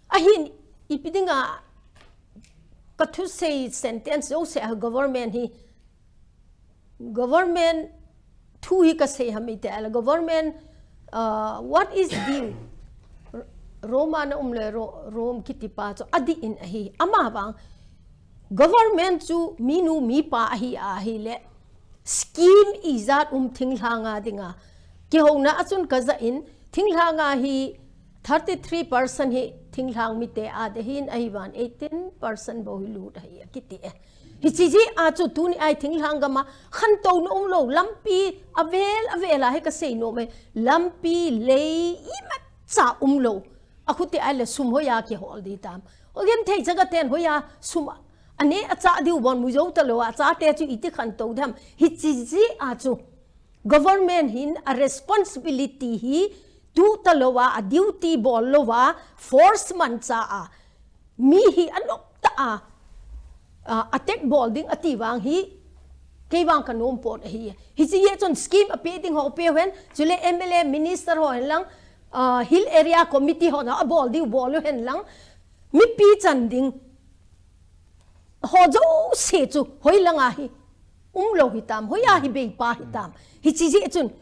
Ahin, ipi dinga, ka thusei sentence jouse a government hi, government thu hi kasei ham iti le, government, uh, what is due? R-, Roma na um le Ro-, Rome kiti pa chu adih in ahi. Ama vang, Government chu minu mipa ahi ahile, scheme ijat um thinglhang a dinga kihouna a chun kaja in, thinglhang a hi thirty three percent hi thinglhang mite a ding ahin, ahivangin eighteen percent bou hi lut ahi akiti e. Hiche jeh a chu tuni a hi thinglhang gam a khantouna umlou, lampi avel avel a hi kasei nom e, lampi lei imacha umlou. Akhuti a le sum hoiya kihol ding tam. Hoiya thei chaga ten hoiya sum ane acha diu bon mu jou talou a, achate chu iti khantou dem. Hiche jeh a chu government hin a responsibility hi tu talou a, a duty bol lou a, force mancha a, mi hi anop ta a, a, attack bol ding ati vang hi, kei vang kanom pon ahi. Hiche jeh chun scheme ape ding ho pe hen, chule M L A minister ho hen lang, a, hill area committee ho na abol diu bol hen lang, mipi chan ding ho jouse chu hoilang a hi umlou hitam, hoiya hi beipa hitam. Hiche jeh chun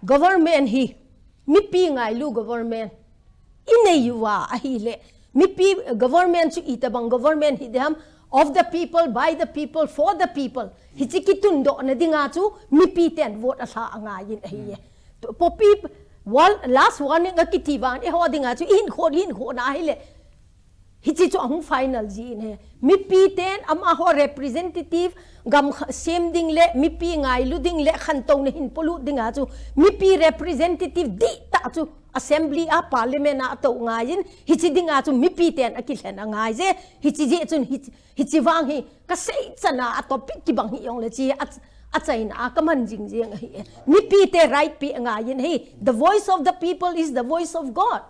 government hi mipi ngailu government inei uva ahile, mipi government chu itobang government hi diham, of the people, by the people, for the people. Hiche kitundoh na dinga chu mipi ten vote alha angaiyin ahi e. Poppy, wal-, last warning akiti vang, eiho dinga chu ihin khon, ihin khon ahile, hiche chu ahung final jin ahi. Mipi ten amaho representative gam kha-, sem ding le, mipi ngailu ding le, khantouna hin polut dinga chu mipi representative dihtah chu assembly a, parliament a atou ngaiyin, hiche dinga chu mipi ten akilhen angai je. Hiche jeh chun hi, hiche vang hi kasei chan a, a topic kibang hijong le hiche a, achaina a kaman jing jeng ahi e. Mipi te right pe angaiyin ahi. The voice of the people is the voice of God.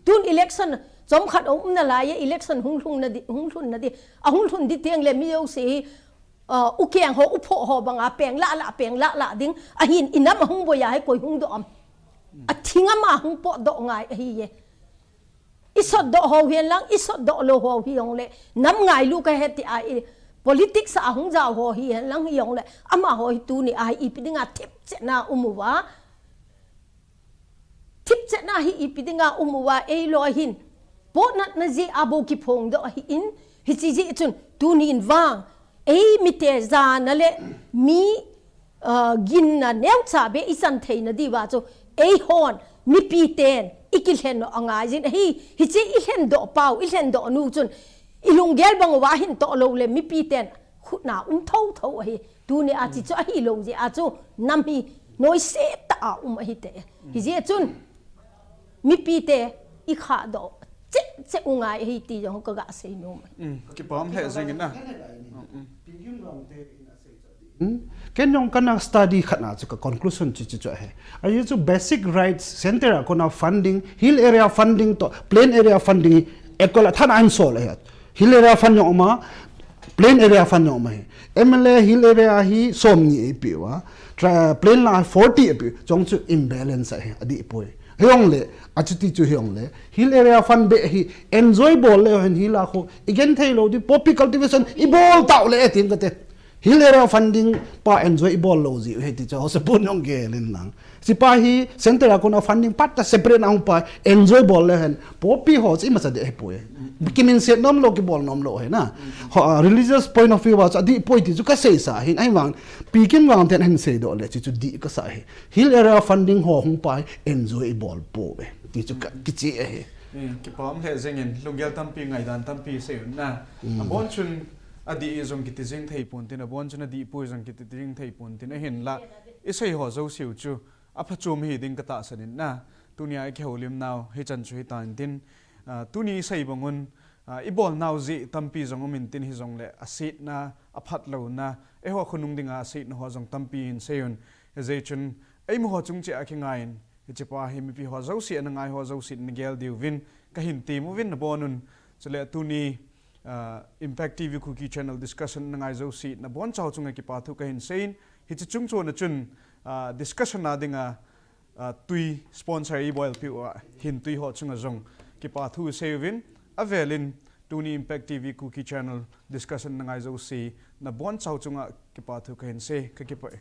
Tun election chomkhat aum nalai e, election hung lhung na di, hung lhun na di. Ahung lhun di teng le mi jouse hi, uh, ukeng ho, uphoh ho banga peng lah lah, peng lah lah ding. Ahin inam ahung boi a hi koi hung doh am? Athing ama hung potdoh ngai ahi e. Isotdoh ho hihen lang, isotdoh lou ho hijong le, nam ngailu kahi ti a, i politics a hung jao ho hihen lang hijong le, amaho hi tuni a hi ipi dinga thipchetna um uva. Thipchetna hi ipi dinga um uva, eiloi hin. Pohnatna jeh a bou kiphongdoh ahin, hiche jeh chun tunin vang, eimite jana le mi, uh, ginna neocha beh ichan theina diuva chu, eihon mipi ten ikilhen u angaiyin ahi. Hiche ilhendoh pau, ilhendoh nu chun ilunggel bang uva hin toh lou le mipi ten khutna um thotho ahi. Tuni a hiche chu ahilou jeh a chu nam hi noise tah a um ahi te. Hijeh chun mipi te ikhahdoh cheh cheh u ngai ahi ti jong kaga sei nom e. Mm, kipah lheh jeng in a. Mm, mm. Hmm? Ken jong kana study khat na chu ka conclusion chu chu chu ahi. Ajeh chu basic rights, center a kona funding, hill area funding toh plain area funding hi equal a than ahin sol ahi. Hill area fund jong um a, plain area fund jong um ahi. M L A hill area hi somni eipeh uva, tra-, plain la forty eipeh u, chong chu imbalance ahi, adih poi. Hijong le, achuti chu hijong le, hill area fund beh hi enjoy bol le hen hill a khu, igenthei lou di, poppy cultivation ibol tau le e tin kate. Hill area funding pa enjoy ibol lou ji u ahi ti chu, ho se pon jong gel in lang. Hiche pa hi center a kona funding pat ta separate na hung pa enjoy bol le hen. Poppy ho chu imacha deh ahi poi. Kiminset nom lou, kibol nom lou ahi na. Ho, ah, religious point of view a chu adih poi ti chu kasei sa ahin, ahivang, Pi Kimgang ten ahin seidoh le, hiche chu dih kasa ahi. Hill area funding ho hung pa hi enjoy ibol poi. Ti chu ka, kicheh ahi. Eh, kipah lheh jeng in, lunggel tampi, ngaidan tampi sei un na. Mm. Abon chun adih jong kiti jing thei pon tin, abon chun adih poi jong kiti jing thei pon tin, ahinla, isei ho jouse u chu aphachom hi ding katahsan in na. Tuni a ikihoulim nau hichan chu hitan tin, ah, tuni isei bang un, ah, ibol nau jeh tampi jong um in tin, hijong le asetna, aphatlouna, eiho khonung dinga asetna ho jong tampi hin sei un. Hijeh chun, eima ho chung cheh a kingai in, hiche pa hi mipi ho jouse, ana ngai ho jouse in nagel diuvin kahin tem uvin, nabon un. Chule tuni, ah, Impact T V Kuki Channel discussion nangai jouse, nabonchau chunga kipathu kahin sei in, hiche chungchon a chun, ah, discussion a dinga, ah, tui sponsor ibol peh uva, hin tui ho chunga jong kipathu sei uvin, avel in tuni Impact T V Kuki Channel discussion nangai jouse, nabonchau chunga kipathu kahin sei, kakipah e.